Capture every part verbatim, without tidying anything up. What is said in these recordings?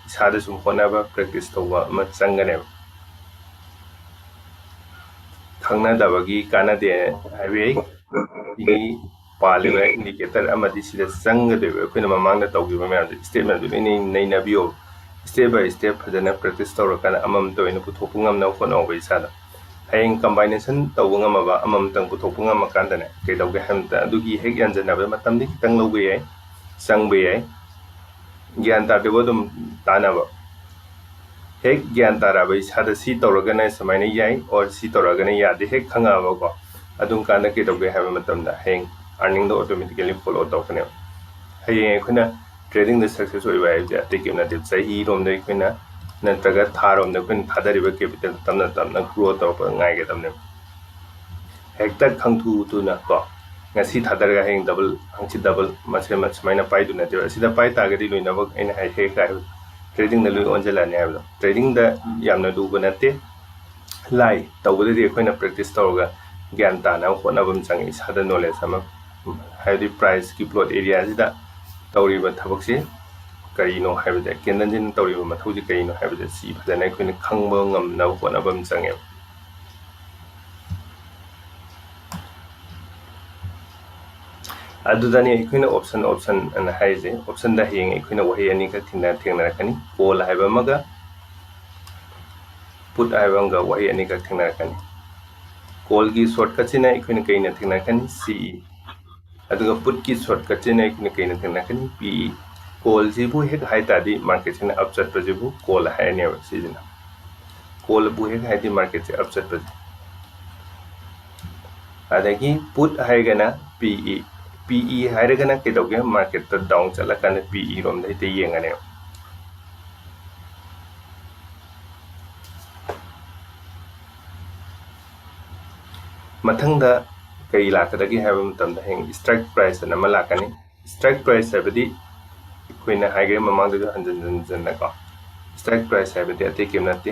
ꯏꯁꯥꯗ ꯁꯨꯝ ꯍꯣꯠꯅꯕ, practice ꯇꯧꯕ ꯑꯃ ꯆꯪꯒꯅꯦꯕ꯫ ꯈꯪꯅꯗꯕꯒꯤ ꯀꯥꯟꯅꯗꯦ ꯍꯥꯏꯕ ꯌꯥꯏ꯫ ꯁꯤꯒꯤ ꯄꯥꯜꯂꯤꯕ indicator ꯑꯃꯗꯤ ꯁꯤꯗ ꯆꯪꯒꯗꯣꯏꯕ ꯑꯩꯈꯣꯏꯅ ꯃꯃꯥꯡꯗ ꯇꯧꯈꯤꯕ ꯃꯌꯥꯝꯗꯣ step ꯃꯌꯥꯝꯗꯣ ꯂꯣꯏꯅ ꯅꯩꯅꯕꯤꯌꯣ꯫ Step by step ꯐꯖꯅ practice ꯇꯧꯔꯀꯥꯟꯗ ꯑꯃꯃꯝꯇ ꯑꯣꯏꯅ ꯄꯨꯊꯣꯛꯄ ꯉꯝꯅꯕ ꯍꯣꯠꯅꯧꯕ ꯏꯁꯥꯗ꯫ ꯍꯌꯦꯡ combination ꯇꯧꯕ ꯉꯝꯃꯕ ꯑꯃꯃꯝꯇꯪ ꯄꯨꯊꯣꯛꯄ ꯉꯝꯃꯀꯥꯟꯗꯅꯦ ꯀꯩꯗꯧꯒꯦ ꯍꯥꯏꯕ ꯃꯇꯝꯗ ꯑꯗꯨꯒꯤ ꯍꯦꯛ ꯌꯥꯟꯁꯤꯟꯅꯕ ꯃꯇꯝꯗꯤ ꯈꯤꯇꯪ ꯂꯧꯕ ꯌꯥꯏ, ꯆꯪꯕ ꯌꯥꯏ꯫ ꯒ꯭ꯌꯥꯟ ꯇꯥꯗ꯭ꯔꯤꯕ ꯑꯗꯨꯝ ꯇꯥꯟꯅꯕ꯫ ꯍꯦꯛ ꯒ꯭ꯌꯥꯟ ꯇꯥꯔꯛꯑꯕ ꯏꯁꯥꯗ ꯁꯤ ꯇꯧꯔꯒꯅ ꯁꯨꯃꯥꯏꯅ ꯌꯥꯏ, or ꯁꯤ ꯇꯧꯔꯒꯅ ꯌꯥꯗꯦ, ꯍꯦꯛ ꯈꯪꯉꯛꯑꯕꯀꯣ, ꯑꯗꯨꯝ ꯀꯥꯟꯗ ꯀꯩꯗꯧꯒꯦ ꯍꯥꯏꯕ ꯃꯇꯝꯗ ꯍꯌꯦꯡ earningꯗꯣ automatically follow ꯇꯧꯔꯛꯀꯅꯦꯕ꯫ ꯍꯌꯦꯡ ꯑꯩꯈꯣꯏꯅ tradingꯗ success ꯑꯣꯏꯕ ꯍꯥꯏꯕꯁꯦ ꯑꯇꯩ ꯀꯩꯝ ꯅꯠꯇꯦ, ꯆꯍꯤꯔꯣꯝꯗ ꯑꯩꯈꯣꯏꯅ ꯅꯠꯇ꯭ꯔꯒ ꯊꯥꯔꯣꯝꯗ ꯑꯩꯈꯣꯏꯅ ꯊꯥꯗꯔꯤꯕ capital ꯇꯞꯅ ꯇꯞꯅ grow ꯇꯧꯔꯛꯄ ꯉꯥꯏꯒꯗꯕꯅꯦꯕ꯫ ꯍꯦꯛꯇ ꯈꯪꯊꯨ ꯊꯨꯅ ꯀꯣ, ꯉꯁꯤ ꯊꯥꯗꯔꯒ ꯍꯌꯦꯡ double, ꯍꯪꯆꯤꯠ double, ꯃꯁꯦ ꯁꯨꯃꯥꯏꯅ ꯄꯥꯏꯗꯨ ꯅꯠꯇꯦꯕ꯫ ꯑꯁꯤꯗ ꯄꯥꯏ ꯇꯥꯔꯒꯗꯤ ꯂꯣꯏꯅꯃꯛ ꯑꯩꯅ ꯍꯥꯏ ꯍꯦꯛ ꯍꯥꯏꯕ tradingꯗ ꯂꯣꯏ ꯑꯣꯟꯁꯤꯜꯂꯛꯑꯅꯤ ꯍꯥꯏꯕꯗꯣ꯫ Tradingꯗ ꯌꯥꯝꯅ ꯂꯨꯕ ꯅꯠꯇꯦ, ꯂꯥꯏ꯫ ꯇꯧꯕꯗꯗꯤ ꯑꯩꯈꯣꯏꯅ practice ꯇꯧꯔꯒ ꯒ꯭ꯌꯥꯟ ꯇꯥꯅꯕ ꯍꯣꯠꯅꯕ ꯑꯃ ꯆꯪꯉꯤ, ꯏꯁꯥꯗ knowledge ꯑꯃ, ꯍꯥꯏꯕꯗꯤ priceꯀꯤ plot areaꯁꯤꯗ ꯇꯧꯔꯤꯕ ꯊꯕꯛꯁꯤ ꯀꯔꯤꯅꯣ ꯍꯥꯏꯕꯁꯦ, candleꯁꯤꯅ ꯇꯧꯔꯤꯕ ꯃꯊꯧꯁꯤ ꯀꯔꯤꯅꯣ ꯍꯥꯏꯕꯁꯦ ꯁꯤ ꯐꯖꯅ ꯑꯩꯈꯣꯏꯅ ꯈꯪꯕ ꯉꯝꯅꯕ ꯍꯣꯠꯅꯕ ꯑꯃ ꯆꯪꯉꯦꯕ꯫ ꯑꯗꯨꯗꯅꯤ ꯑꯩꯈꯣꯏꯅ option, option ꯑꯅ ꯍꯥꯏꯔꯤꯁꯦ꯫ Optionꯗ ꯍꯌꯦꯡ ꯑꯩꯈꯣꯏꯅ ꯋꯥꯍꯩ ꯑꯅꯤꯈꯛ ꯊꯦꯡꯅ-, ꯊꯦꯡꯅꯔꯛꯀꯅꯤ, call ꯍꯥꯏꯕ ꯑꯃꯒ put ꯍꯥꯏꯕ ꯑꯃꯒ ꯋꯥꯍꯩ ꯑꯅꯤꯈꯛ ꯊꯦꯡꯅꯔꯛꯀꯅꯤ꯫ Callꯒꯤ shortcutꯁꯤꯅ ꯑꯩꯈꯣꯏꯅ ꯀꯩꯅ ꯊꯦꯡꯅꯔꯛꯀꯅꯤ? C E꯫ ꯑꯗꯨꯒ putꯀꯤ shortcutꯁꯤꯅ ꯑꯩꯈꯣꯏꯅ ꯀꯩꯅ ꯊꯦꯡꯅꯔꯛꯀꯅꯤ? P E꯫ Callꯁꯤꯕꯨ ꯍꯦꯛ ꯍꯥꯏ ꯇꯥꯔꯗꯤ marketꯁꯤꯅ up ꯆꯠꯄꯁꯤꯕꯨ call ꯍꯥꯏꯔꯅꯦꯕ ꯁꯤꯁꯤꯅ꯫ Callꯕꯨ ꯍꯦꯛ ꯍꯥꯏꯗꯤ marketꯁꯦ up ꯆꯠꯄꯁꯦ꯫ ꯑꯗꯒꯤ put ꯍꯥꯏꯔꯒꯅ P E꯫ P E ꯍꯥꯏꯔꯒꯅ ꯀꯩꯗꯧꯒꯦ? Marketꯇ down ꯆꯠꯂꯀꯥꯟꯗ P E ꯔꯣꯝꯗ ꯍꯦꯛꯇ ꯌꯦꯡꯉꯅꯦꯕ꯫ ꯃꯊꯪꯗ ꯀꯔꯤ ꯂꯥꯛꯀꯗꯒꯦ ꯍꯥꯏꯕ ꯃꯇꯝꯗ ꯍꯌꯦꯡ strike price ꯑꯅ ꯑꯃ ꯂꯥꯛꯀꯅꯤ꯫ Strike price ꯍꯥꯏꯕꯗꯤ ꯑꯩꯈꯣꯏꯅ ꯍꯥꯏꯈ꯭ꯔꯦ ꯃꯃꯥꯡꯗꯁꯨ ꯍꯟꯖꯤꯟ ꯍꯟꯖꯤꯟꯅꯀꯣ, strike price ꯍꯥꯏꯕꯗꯤ ꯑꯇꯩ ꯀꯔꯤꯝ ꯅꯠꯇꯦ꯫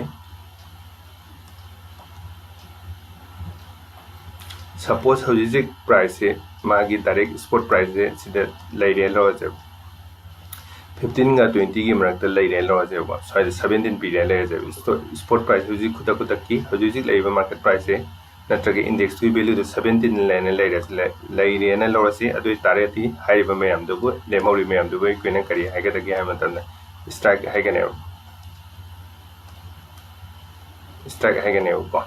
Suppose ꯍꯧꯖꯤꯛ ꯍꯧꯖꯤꯛ priceꯁꯦ, ꯃꯥꯒꯤ direct spot priceꯁꯦ ꯁꯤꯗ ꯂꯩꯔꯦ ꯂꯧꯔꯁꯦꯕ꯫ ꯐꯤꯐꯇꯤꯟꯒ ꯇ꯭ꯋꯦꯟꯇꯤꯒꯤ ꯃꯔꯛꯇ ꯂꯩꯔꯦ ꯂꯧꯔꯁꯦꯕꯀꯣ꯫ ꯁ꯭ꯋꯥꯏꯗ ꯁꯚꯦꯟꯇꯤꯟ ꯄꯤꯔꯦ ꯂꯩꯔꯁꯦꯕ꯫ Spot price ꯍꯧꯖꯤꯛ ꯈꯨꯗꯛ ꯈꯨꯗꯛꯀꯤ ꯍꯧꯖꯤꯛ ꯍꯧꯖꯤꯛ ꯂꯩꯔꯤꯕ market priceꯁꯦ ꯅꯠꯇ꯭ꯔꯒ indexꯇꯨꯒꯤ valueꯗ ꯁꯚꯦꯟꯇꯤꯟ ꯂꯩꯅ ꯂꯩꯔꯦ, ꯂꯩꯔꯦꯅ ꯂꯧꯔꯁꯤ꯫ ꯑꯗꯨ ꯑꯣꯏꯇꯥꯔꯒꯗꯤ ꯍꯥꯏꯔꯤꯕ ꯃꯌꯥꯝꯗꯨꯕꯨ, ꯂꯦꯝꯍꯧꯔꯤꯕ ꯃꯌꯥꯝꯗꯨꯕꯨ ꯑꯩꯈꯣꯏꯅ ꯀꯔꯤ ꯍꯥꯏꯒꯗꯒꯦ ꯍꯥꯏꯕ ꯃꯇꯝꯗ strike ꯍꯥꯏꯒꯅꯦꯕ꯫ Strike ꯍꯥꯏꯒꯅꯦꯕꯀꯣ꯫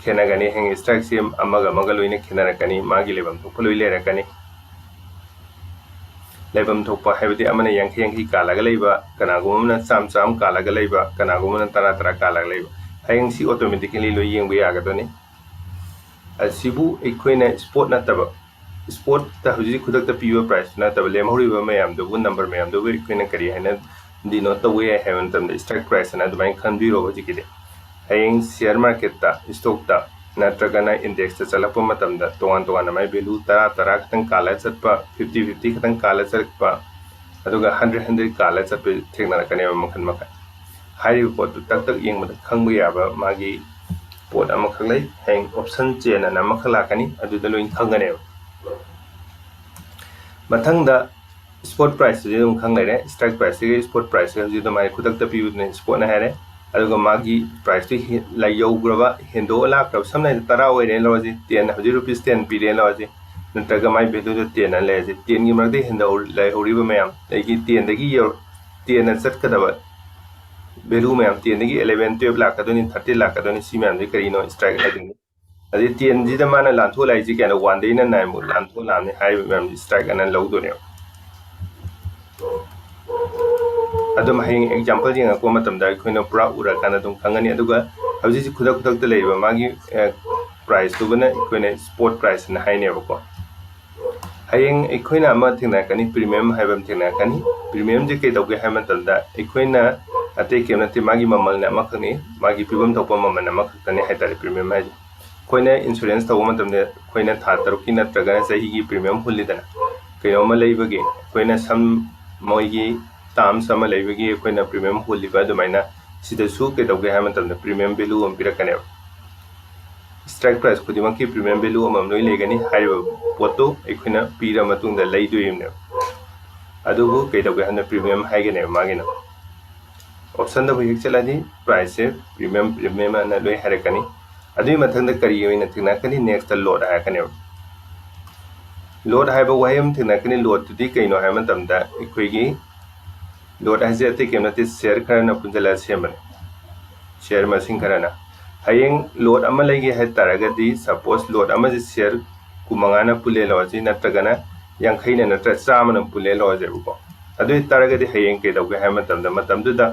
ꯈꯦꯠꯅꯒꯅꯤ꯫ ꯍꯌꯦꯡ strikeꯁꯤ ꯑꯃꯒ ꯑꯃꯒ ꯂꯣꯏꯅ ꯈꯦꯠꯅꯔꯛꯀꯅꯤ꯫ ꯃꯥꯒꯤ ꯂꯩꯐꯝ ꯊꯣꯛꯄ ꯂꯣꯏ ꯂꯩꯔꯛꯀꯅꯤ꯫ ꯂꯩꯐꯝ ꯊꯣꯛꯄ ꯍꯥꯏꯕꯗꯤ ꯑꯃꯅ ꯌꯥꯡꯈꯩ ꯌꯥꯡꯈꯩ ꯀꯥꯜꯂꯒ ꯂꯩꯕ, ꯀꯅꯥꯒꯨꯝꯕ ꯑꯃꯅ ꯆꯥꯝꯃ ꯆꯥꯝꯃ ꯀꯥꯜꯂꯒ ꯂꯩꯕ, ꯀꯅꯥꯒꯨꯝꯕ ꯑꯃꯅ ꯇꯔꯥ ꯇꯔꯥ ꯀꯥꯜꯂꯒ ꯂꯩꯕ꯫ ꯍꯌꯦꯡ ꯁꯤ automatically ꯂꯣꯏ ꯌꯦꯡꯕ ꯌꯥꯒꯗꯣꯏꯅꯤ꯫ ꯑꯁꯤꯕꯨ ꯑꯩꯈꯣꯏꯅ spot ꯅꯠꯇꯕ, spotꯇ ꯍꯧꯖꯤꯛ ꯈꯨꯗꯛꯇ ꯄꯤꯕ priceꯇꯨ ꯅꯠꯇꯕ, ꯂꯦꯝꯍꯧꯔꯤꯕ ꯃꯌꯥꯝꯗꯨꯕꯨ, number ꯃꯌꯥꯝꯗꯨꯕꯨ ꯑꯩꯈꯣꯏꯅ ꯀꯔꯤ ꯍꯥꯏꯅ denote ꯇꯧꯕ ꯌꯥꯏ ꯍꯥꯏꯕ ꯃꯇꯝꯗ, strike price ꯍꯥꯏꯅ ꯑꯗꯨꯃꯥꯏꯅ ꯈꯟꯕꯤꯔꯣ꯫ ꯍꯧꯖꯤꯛꯀꯤꯗꯤ ꯍꯌꯦꯡ share marketꯇ, stockꯇ ꯅꯠꯇ꯭ꯔꯒꯅ indexꯇ ꯆꯠꯂꯛꯄ ꯃꯇꯝꯗ ꯇꯣꯉꯥꯟ ꯇꯣꯉꯥꯟꯅ ꯃꯥꯏ value ꯇꯔꯥ ꯇꯔꯥ ꯈꯛꯇꯪ ꯀꯥꯜꯂ ꯆꯠꯄ, fifty fifty ꯈꯛꯇꯪ ꯀꯥꯜꯂ ꯆꯠꯄ, ꯑꯗꯨꯒ hundred hundred ꯀꯥꯜꯂ ꯆꯠꯄ ꯊꯦꯡꯅꯔꯛꯀꯅꯦꯕ ꯃꯈꯜ ꯃꯈꯜ꯫ ꯍꯥꯏꯔꯤꯕ ꯄꯣꯠꯇꯨ ꯇꯛ ꯇꯛ ꯌꯦꯡꯕꯗ ꯈꯪꯕ ꯌꯥꯕ ꯃꯥꯒꯤ ꯄꯣꯠ ꯑꯃꯈꯛ ꯂꯩ꯫ ꯍꯌꯦꯡ option chain ꯑꯅ ꯑꯃꯈꯛ ꯂꯥꯛꯀꯅꯤ, ꯑꯗꯨꯗ ꯂꯣꯏ ꯈꯪꯒꯅꯦꯕ꯫ ꯃꯊꯪꯗ spot priceꯇꯨꯗꯤ ꯑꯗꯨꯝ ꯈꯪ ꯂꯩꯔꯦ꯫ Strike priceꯁꯤꯒ spot priceꯁꯤꯒ ꯍꯧꯖꯤꯛ ꯑꯗꯨꯃꯥꯏꯅ ꯈꯨꯗꯛꯇ ꯄꯤꯕꯗꯨꯅ spotꯅ ꯍꯥꯏꯔꯦ꯫ ꯑꯗꯨꯒ ꯃꯥꯒꯤ priceꯇꯨ ꯍꯦ-, ꯂꯩ ꯌꯧꯈ꯭ꯔꯕ, ꯍꯦꯟꯗꯣꯛꯑ ꯂꯥꯛꯈ꯭ꯔꯕ, ꯁꯝꯅ ꯍꯥꯏꯔꯕꯗ ꯇꯔꯥ ꯑꯣꯏꯔꯦꯅ ꯂꯧꯔꯁꯤ, ten, ꯍꯧꯖꯤꯛ rupees ten ꯄꯤꯔꯦꯅ ꯂꯧꯔꯁꯤ, ꯅꯠꯇ꯭ꯔꯒ ꯃꯥꯏ valueꯗꯨ tenꯅ ꯂꯩꯔꯁꯤ, tenꯒꯤ ꯃꯔꯛꯇ ꯍꯦꯟꯗꯧ-, ꯂꯩꯍꯧꯔꯤꯕ ꯃꯌꯥꯝ, ꯑꯩꯒꯤ tenꯗꯒꯤ ꯌꯧ-, tenꯅ ꯆꯠꯀꯗꯕ value ꯃꯌꯥꯝ, tenꯗꯒꯤ eleven, twelve ꯂꯥꯛꯀꯗꯣꯏꯅꯤ, thirteen ꯂꯥꯛꯀꯗꯣꯏꯅꯤ, ꯁꯤ ꯃꯌꯥꯝꯁꯤ ꯀꯔꯤꯅꯣ strike ꯍꯥꯏꯗꯣꯏꯅꯤ꯫ ꯑꯗꯩ tenꯁꯤꯗ ꯃꯥꯅ ꯂꯥꯟꯊꯣꯛ ꯂꯥꯛꯏꯁꯤ ꯀꯩꯅꯣ, oneꯗꯩꯅ nineꯃꯨꯛ ꯂꯥꯟꯊꯣꯛ ꯂꯥꯛꯑꯝꯅꯤ ꯍꯥꯏꯔꯤꯕ ꯃꯌꯥꯝꯁꯤ strike ꯑꯅ ꯂꯧꯗꯣꯏꯅꯦꯕ꯫ ꯑꯗꯨꯝ ꯍꯌꯦꯡ example ꯌꯦꯡꯉꯛꯄ ꯃꯇꯝꯗ ꯑꯩꯈꯣꯏꯅ ꯄꯨꯔꯥ ꯎꯔꯀꯥꯟꯗ ꯑꯗꯨꯝ ꯈꯪꯒꯅꯤ꯫ ꯑꯗꯨꯒ ꯍꯧꯖꯤꯛ ꯍꯧꯖꯤꯛ ꯈꯨꯗꯛ ꯈꯨꯗꯛꯇ ꯂꯩꯔꯤꯕ ꯃꯥꯒꯤ, ꯑꯦ, priceꯇꯨꯕꯨꯅ ꯑꯩꯈꯣꯏꯅ spot price ꯑꯅ ꯍꯥꯏꯅꯦꯕꯀꯣ꯫ ꯍꯌꯦꯡ ꯑꯩꯈꯣꯏꯅ ꯑꯃ ꯊꯦꯡꯅꯔꯛꯀꯅꯤ, premium ꯍꯥꯏꯕ ꯑꯃ ꯊꯦꯡꯅꯔꯛꯀꯅꯤ꯫ Premiumꯁꯦ ꯀꯩꯗꯧꯒꯦ ꯍꯥꯏꯕ ꯃꯇꯝꯗ ꯑꯩꯈꯣꯏꯅ ꯑꯇꯩ ꯀꯩꯝ ꯅꯠꯇꯦ, ꯃꯥꯒꯤ ꯃꯃꯜꯅ ꯑꯃꯈꯛꯅꯤ, ꯃꯥꯒꯤ ꯄꯤꯐꯝ ꯊꯣꯛꯄ ꯃꯃꯜ ꯑꯃꯈꯛꯇꯅꯤ ꯍꯥꯏꯇꯥꯔꯦ premium ꯍꯥꯏꯁꯦ꯫ ꯑꯩꯈꯣꯏꯅ insurance ꯇꯧꯕ ꯃꯇꯝꯗ ꯑꯩꯈꯣꯏꯅ ꯊꯥ ꯇꯔꯨꯛꯀꯤ ꯅꯠꯇ꯭ꯔꯒꯅ ꯆꯍꯤꯒꯤ premium ꯍꯨꯜꯂꯤꯗꯅ, ꯀꯩꯅꯣꯝꯃ ꯂꯩꯕꯒꯤ ꯑꯩꯈꯣꯏꯅ ꯁꯝ, ꯃꯣꯏꯒꯤ terms ꯑꯃ ꯂꯩꯕꯒꯤ ꯑꯩꯈꯣꯏꯅ premium ꯍꯨꯜꯂꯤꯕ ꯑꯗꯨꯃꯥꯏꯅ ꯁꯤꯗꯁꯨ ꯀꯩꯗꯧꯒꯦ ꯍꯥꯏꯕ ꯃꯇꯝꯗ premium value ꯑꯃ ꯄꯤꯔꯛꯀꯅꯦꯕ꯫ Strike price ꯈꯨꯗꯤꯡꯃꯛꯀꯤ premium value ꯑꯃꯃꯝ ꯂꯣꯏ ꯂꯩꯒꯅꯤ꯫ ꯍꯥꯏꯔꯤꯕ ꯄꯣꯠꯇꯨ ꯑꯩꯈꯣꯏꯅ ꯄꯤꯔ ꯃꯇꯨꯡꯗ ꯂꯩꯗꯣꯔꯤꯕꯅꯦꯕ꯫ ꯑꯗꯨꯕꯨ ꯀꯩꯗꯧꯒꯦ ꯍꯥꯏꯅ ꯄ꯭ꯔꯤꯃꯤꯌꯝ ꯍꯥꯏꯒꯅꯦꯕ ꯃꯥꯒꯤꯅ꯫ ꯑꯣꯞꯁꯟꯗꯕꯨ ꯍꯦꯛ ꯆꯠꯂꯗꯤ ꯄ꯭ꯔꯥꯏꯁꯁꯦ ꯄ꯭ꯔꯤꯃꯤꯌꯝ ꯄ꯭ꯔꯤꯃꯤꯌꯝ ꯑꯅ ꯂꯣꯏ ꯍꯥꯏꯔꯛꯀꯅꯤ꯫ ꯑꯗꯨꯒꯤ ꯃꯊꯪꯗ ꯀꯔꯤ ꯑꯣꯏꯅ ꯊꯦꯡꯅꯔꯛꯀꯅꯤ? ꯅꯦꯛꯁꯇ ꯂꯣꯠ ꯍꯥꯏꯔꯛꯀꯅꯦꯕ꯫ ꯂꯣꯠ ꯍꯥꯏꯕ ꯋꯥꯍꯩ ꯑꯃ ꯊꯦꯡꯅꯔꯛꯀꯅꯤ꯫ ꯂꯣꯠꯇꯨꯗꯤ ꯀꯩꯅꯣ ꯍꯥꯏꯕ ꯃꯇꯝꯗ ꯑꯩꯈꯣꯏꯒꯤ ꯂꯣꯠ ꯍꯥꯏꯁꯦ ꯑꯇꯩ ꯀꯩꯝ ꯅꯠꯇꯦ, ꯁꯤꯌꯔ ꯈꯔꯅ ꯄꯨꯟꯁꯤꯜꯂꯒ ꯁꯦꯝꯕꯅꯦ꯫ ꯁꯤꯌꯔ ꯃꯁꯤꯡ ꯈꯔꯅ꯫ ꯍꯌꯦꯡ ꯂꯣꯠ ꯑꯃ ꯂꯩꯒꯦ ꯍꯥꯏ ꯇꯥꯔꯒꯗꯤ, ꯁꯄꯣꯁ ꯂꯣꯠ ꯑꯃꯁꯦ ꯁꯤꯌꯔ ꯀꯨꯟꯃꯉꯥꯅ ꯄꯨꯜꯂꯦ ꯂꯧꯔꯁꯤ, ꯅꯠꯇ꯭ꯔꯒꯅ ꯌꯥꯡꯈꯩꯅ ꯅꯠꯇ꯭ꯔ ꯆꯥꯝꯃꯅ ꯄꯨꯜꯂꯦ ꯂꯧꯔꯁꯦꯕꯀꯣ꯫ ꯑꯗꯨ ꯑꯣꯏ ꯇꯥꯔꯒꯗꯤ ꯍꯌꯦꯡ ꯀꯩꯗꯧꯒꯦ ꯍꯥꯏꯕ ꯃꯇꯝꯗ, ꯃꯇꯝꯗꯨꯗ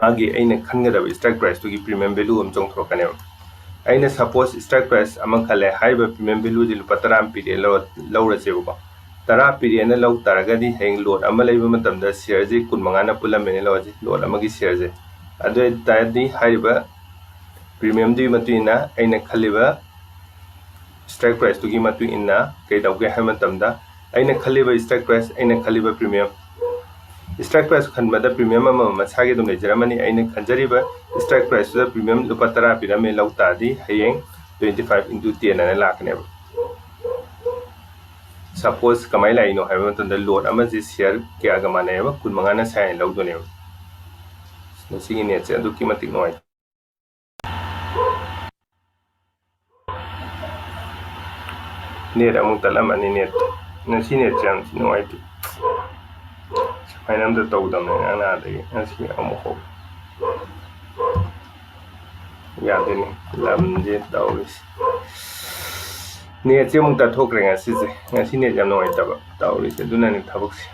ꯃꯥꯒꯤ ꯑꯩꯅ ꯈꯟꯒꯗꯕ ꯏꯁꯇ꯭ꯔꯥꯏꯛ ꯄ꯭ꯔꯥꯏꯁꯇꯨꯒꯤ ꯄ꯭ꯔꯤꯃꯤꯌꯝ ꯚꯦꯂꯨ ꯑꯃ ꯆꯣꯡꯊꯣꯔꯛꯀꯅꯦꯕ꯫ ꯑꯩꯅ ꯁꯄꯣꯁ ꯏꯁꯇ꯭ꯔꯥꯏꯛ ꯄ꯭ꯔꯥꯏꯁ ꯑꯃ ꯈꯜꯂꯦ, ꯍꯥꯏꯔꯤꯕ ꯄ꯭ꯔꯤꯃꯤꯌꯝ ꯚꯦꯂꯨꯁꯤ ꯂꯨꯄꯥ ꯇꯔꯥ ꯑꯃ ꯄꯤꯔꯛꯑꯦ ꯂꯧꯔ-, ꯂꯧꯔꯁꯦꯕꯀꯣ꯫ ꯇꯔꯥ ꯄꯤꯔꯛꯑꯦꯅ ꯂꯧ ꯇꯥꯔꯒꯗꯤ ꯍꯌꯦꯡ ꯂꯣꯠ ꯑꯃ ꯂꯩꯕ ꯃꯇꯝꯗ ꯁꯤꯌꯔꯁꯤ ꯀꯨꯟꯃꯉꯥꯅ ꯄꯨꯜꯂꯝꯃꯦꯅ ꯂꯧꯔꯁꯤ, ꯂꯣꯠ ꯑꯃꯒꯤ ꯁꯤꯌꯔꯁꯦ꯫ ꯑꯗꯨ ꯑꯣꯏ ꯇꯥꯔꯗꯤ ꯍꯥꯏꯔꯤꯕ ꯄ꯭ꯔꯤꯃꯤꯌꯝꯗꯨꯒꯤ ꯃꯇꯨꯡ ꯏꯟꯅ ꯑꯩꯅ ꯈꯜꯂꯤꯕ ꯏꯁꯇ꯭ꯔꯥꯏꯛ ꯄ꯭ꯔꯥꯏꯁꯇꯨꯒꯤ ꯃꯇꯨꯡ ꯏꯟꯅ ꯀꯩꯗꯧꯒꯦ ꯍꯥꯏꯕ ꯃꯇꯝꯗ, ꯑꯩꯅ ꯈꯜꯂꯤꯕ ꯏꯁꯇ꯭ꯔꯥꯏꯛ ꯄ꯭ꯔꯥꯏꯁ, ꯑꯩꯅ ꯈꯜꯂꯤꯕ ꯄ꯭ꯔꯤꯃꯤꯌꯝ, ꯏꯁꯇ꯭ꯔꯥꯏꯛ ꯄ꯭ꯔꯥꯏꯁ ꯈꯟꯕꯗ ꯄ꯭ꯔꯤꯃꯤꯌꯝ ꯑꯃꯃꯝ ꯃꯁꯥꯒꯤ ꯑꯗꯨꯝ ꯂꯩꯖꯔꯝꯃꯅꯤ꯫ ꯑꯩꯅ ꯈꯟꯖꯔꯤꯕ ꯏꯁꯇ꯭ꯔꯥꯏꯛ ꯄ꯭ꯔꯥꯏꯁꯇꯨꯗ ꯄ꯭ꯔꯤꯃꯤꯌꯝ ꯂꯨꯄꯥ ꯇꯔꯥ ꯄꯤꯔꯝꯃꯦ ꯂꯧ ꯇꯥꯔꯗꯤ ꯍꯌꯦꯡ twenty five into ten ꯍꯥꯏꯅ ꯂꯥꯛꯀꯅꯦꯕ꯫ ꯁꯄꯣꯁ ꯀꯃꯥꯏꯅ ꯂꯥꯛꯏꯅꯣ ꯍꯥꯏꯕ ꯃꯇꯝꯗ, ꯂꯣꯠ ꯑꯃꯁꯦ ꯁꯤꯌꯔ ꯀꯌꯥꯒ ꯃꯥꯟꯅꯩꯑꯕ? ꯀꯨꯟꯃꯉꯥꯅ ꯁꯥꯏ ꯍꯥꯏꯅ ꯂꯧꯗꯣꯏꯅꯦꯕ꯫ ꯃꯁꯤꯒꯤ ꯅꯦꯠꯁꯦ ꯑꯗꯨꯛꯀꯤ ꯃꯇꯤꯛ ꯅꯨꯡꯉꯥꯏ꯫ ꯅꯦꯠ ꯑꯃꯨꯛ ꯇꯠꯂꯝꯃꯅꯤ꯫ ꯅꯦꯠ, ꯉꯁꯤ ꯅꯦꯠꯁꯦ ꯌꯥꯝ ꯊꯤ ꯅꯨꯡꯉꯥꯏꯇꯦ꯫ ꯁꯨꯃꯥꯏꯅ ꯑꯝꯇ ꯇꯧꯗꯕꯅꯦ ꯉꯔꯥꯡ ꯅꯍꯥꯟꯗꯒꯤ꯫ ꯉꯁꯤ ꯑꯃꯨꯛ ꯍꯧ-, ꯌꯥꯗꯦꯅꯦ ꯂꯝꯁꯦ ꯇꯧꯔꯤꯁꯦ꯫ ꯅꯦꯠꯁꯦ ꯑꯃꯨꯛ ꯇꯠꯊꯣꯛꯈ꯭ꯔꯦ ꯉꯁꯤꯁꯦ꯫ ꯉꯁꯤ ꯅꯦꯠ ꯌꯥꯝ ꯅꯨꯡꯉꯥꯏꯇꯕ ꯇꯧꯔꯤꯁꯦ, ꯑꯗꯨꯅꯅꯦ ꯊꯕꯛꯁꯦ꯫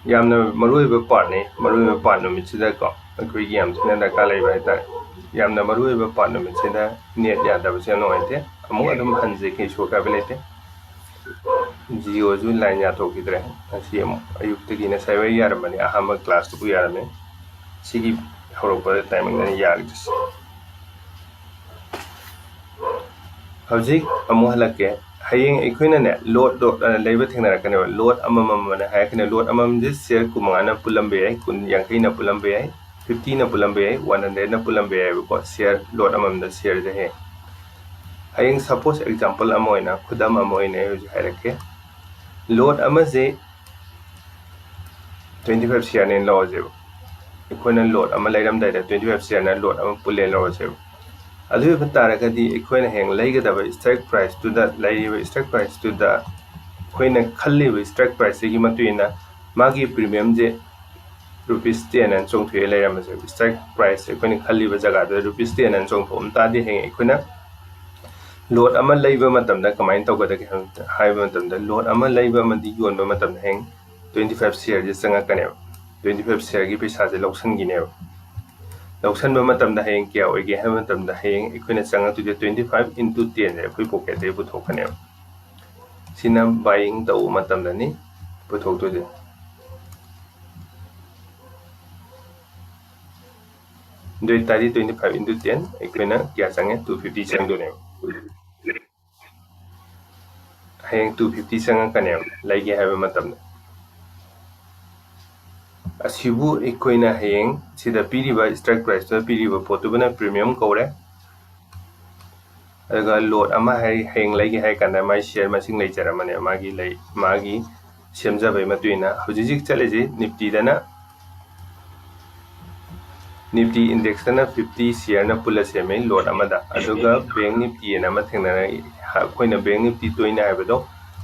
ꯌꯥꯝꯅ ꯃꯔꯨꯑꯣꯏꯕ ꯄꯥꯔꯠꯅꯤ꯫ ꯃꯔꯨꯑꯣꯏꯕ ꯄꯥꯔꯠ ꯅꯨꯃꯤꯠꯁꯤꯗꯀꯣ ꯑꯩꯈꯣꯏꯒꯤ ꯌꯥꯝ ꯊꯤꯅ ꯗꯔꯀꯥꯔ ꯂꯩꯕ ꯍꯥꯏꯇꯥꯔꯦ꯫ ꯌꯥꯝꯅ ꯃꯔꯨꯑꯣꯏꯕ ꯄꯥꯔꯠ ꯅꯨꯃꯤꯠꯁꯤꯗ ꯅꯦꯠ ꯌꯥꯗꯕꯁꯦ ꯌꯥꯝ ꯅꯨꯡꯉꯥꯏꯇꯦ꯫ ꯑꯃꯨꯛ ꯑꯗꯨꯝ ꯍꯟꯖꯦ, ꯀꯩꯁꯨ ꯑꯀꯥꯏꯕ ꯂꯩꯇꯦ꯫ ꯖꯤꯑꯣꯁꯨ ꯂꯥꯏꯟ ꯌꯥꯊꯣꯛꯈꯤꯗ꯭ꯔꯦ꯫ ꯉꯁꯤ ꯑꯃꯨꯛ ꯑꯌꯨꯛꯇꯒꯤ, ꯉꯁꯥꯏ ꯋꯥꯏ ꯌꯥꯔꯝꯕꯅꯤ, ꯑꯍꯥꯟꯕ ꯀ꯭ꯂꯥꯁꯇꯨꯕꯨ ꯌꯥꯔꯝꯃꯤ꯫ ꯁꯤꯒꯤ ꯍꯧꯔꯛꯄ ꯇꯥꯏꯃꯤꯡꯗꯅꯤ ꯌꯥꯈꯤꯗ꯭ꯔꯤꯁꯦ꯫ ꯍꯧꯖꯤꯛ ꯑꯃꯨꯛ ꯍꯜꯂꯛꯀꯦ꯫ ꯍꯌꯦꯡ ꯑꯩꯈꯣꯏꯅꯅꯦ, ꯂꯣꯠ, ꯂꯣꯠ ꯑꯅ ꯂꯩꯕ ꯊꯦꯡꯅꯔꯛꯀꯅꯦꯕ꯫ ꯂꯣꯠ ꯑꯃꯃꯝ ꯑꯅ ꯍꯥꯏꯔꯛꯀꯅꯦ꯫ ꯂꯣꯠ ꯑꯃꯃꯝꯁꯦ ꯁꯤꯌꯔ ꯀꯨꯟꯃꯉꯥꯅ ꯄꯨꯜꯂꯝꯕ ꯌꯥꯏ, ꯀꯨꯟ, ꯌꯥꯡꯈꯩꯅ ꯄꯨꯜꯂꯝꯕ ꯌꯥꯏ, fiftyꯅ ꯄꯨꯜꯂꯝꯕ ꯌꯥꯏ, one hundredꯅ ꯄꯨꯜꯂꯝꯕ ꯌꯥꯏꯕꯀꯣ꯫ ꯁꯤꯌꯔ, ꯂꯣꯠ ꯑꯃꯃꯝꯗ ꯁꯤꯌꯔꯁꯦ ꯍꯌꯦꯡ꯫ ꯍꯌꯦꯡ suppose example ꯑꯃ ꯑꯣꯏꯅ, ꯈꯨꯗꯝ ꯑꯃ ꯑꯣꯏꯅ ꯑꯩ ꯍꯧꯖꯤꯛ ꯍꯥꯏꯔꯛꯀꯦ꯫ Lot ꯑꯃꯁꯦ twenty five shareꯅꯦꯅ ꯂꯧꯔꯁꯦꯕ꯫ ꯑꯩꯈꯣꯏꯅ lot ꯑꯃ ꯂꯩꯔꯝꯗꯥꯏꯗ twenty five shareꯅ lot ꯑꯃ ꯄꯨꯜꯂꯦꯅ ꯂꯧꯔꯁꯦꯕ꯫ ꯑꯗꯨ ꯑꯣꯏꯕ ꯇꯥꯔꯒꯗꯤ ꯑꯩꯈꯣꯏꯅ ꯍꯌꯦꯡ ꯂꯩꯒꯗꯕ strike priceꯇꯨꯗ, ꯂꯩꯔꯤꯕ strike priceꯇꯨꯗ, ꯑꯩꯈꯣꯏꯅ ꯈꯜꯂꯤꯕ strike priceꯁꯤꯒꯤ ꯃꯇꯨꯡ ꯏꯟꯅ ꯃꯥꯒꯤ premiumꯁꯦ rupees ten ꯑꯅ ꯆꯣꯡꯊꯣꯛꯑꯦ ꯂꯩꯔꯝꯃꯁꯦ꯫ Strike price ꯑꯩꯈꯣꯏꯅ ꯈꯜꯂꯤꯕ ꯖꯒꯥꯗꯨꯗ rupees ten ꯑꯅ ꯆꯣꯡꯊꯣꯛꯑꯝ ꯇꯥꯔꯗꯤ, ꯍꯌꯦꯡ ꯑꯩꯈꯣꯏꯅ lot ꯑꯃ ꯂꯩꯕ ꯃꯇꯝꯗ ꯀꯃꯥꯏꯅ ꯇꯧꯒꯗꯒꯦ ꯍꯥꯏꯕ ꯃꯇꯝꯗ, lot ꯑꯃ ꯂꯩꯕ ꯑꯃꯗꯤ ꯌꯣꯟꯕ ꯃꯇꯝꯗ ꯍꯌꯦꯡ twenty five shareꯁꯦ ꯆꯪꯉꯛꯀꯅꯦꯕ꯫ Twenty five shareꯒꯤ ꯄꯩꯁꯥꯁꯦ ꯂꯧꯁꯟꯈꯤꯅꯦꯕ꯫ ꯂꯧꯁꯟꯕ ꯃꯇꯝꯗ ꯍꯌꯦꯡ ꯀꯌꯥ ꯑꯣꯏꯒꯦ ꯍꯥꯏꯕ ꯃꯇꯝꯗ, ꯍꯌꯦꯡ ꯑꯩꯈꯣꯏꯅ ꯆꯪꯉꯛꯇꯣꯏꯁꯦ twenty five into tenꯁꯦ ꯑꯩꯈꯣꯏ pocketꯇꯒꯤ ꯄꯨꯊꯣꯛꯀꯅꯦꯕ꯫ ꯁꯤꯅ buying ꯇꯧꯕ ꯃꯇꯝꯗꯅꯤ ꯄꯨꯊꯣꯛꯇꯣꯏꯁꯦ꯫ ꯑꯗꯨ ꯑꯣꯏꯇꯥꯔꯗꯤ twenty five into ten ꯑꯩꯈꯣꯏꯅ ꯀꯌꯥ ꯆꯪꯉꯦ? Two fifty ꯆꯪꯗꯣꯏꯅꯦꯕ꯫ ꯍꯌꯦꯡ two fifty ꯆꯪꯉꯛꯀꯅꯦꯕ ꯂꯩꯒꯦ ꯍꯥꯏꯕ ꯃꯇꯝꯗ꯫ ꯑꯁꯤꯕꯨ ꯑꯩꯈꯣꯏꯅ ꯍꯌꯦꯡ ꯁꯤꯗ ꯄꯤꯔꯤꯕ strike priceꯇꯨꯗ ꯄꯤꯔꯤꯕ ꯄꯣꯠꯇꯨꯕꯨꯅ premium ꯀꯧꯔꯦ꯫ ꯑꯗꯨꯒ lot ꯑꯃ ꯍꯥꯏ-, ꯍꯌꯦꯡ ꯂꯩꯒꯦ ꯍꯥꯏ ꯀꯥꯟꯗ ꯃꯥꯒꯤ share ꯃꯁꯤꯡ ꯂꯩꯖꯔꯝꯃꯅꯦ, ꯃꯥꯒꯤ ꯂꯩ-, ꯃꯥꯒꯤ ꯁꯦꯝꯖꯕꯒꯤ ꯃꯇꯨꯡ ꯏꯟꯅ꯫ ꯍꯧꯖꯤꯛ ꯍꯧꯖꯤꯛ ꯆꯠꯂꯤꯁꯤ Niftyꯗꯅ, Nifty indexꯇꯅ fifty shareꯅ ꯄꯨꯜꯂ ꯁꯦꯝꯃꯦ lot ꯑꯃꯗ, ꯑꯗꯨꯒ Bank Nifty ꯑꯅ ꯑꯃ ꯊꯦꯡꯅꯔꯛꯏ꯫ ꯑꯩꯈꯣꯏꯅ Bank Nifty ꯇꯣꯏꯅ ꯍꯥꯏꯕꯗꯣ,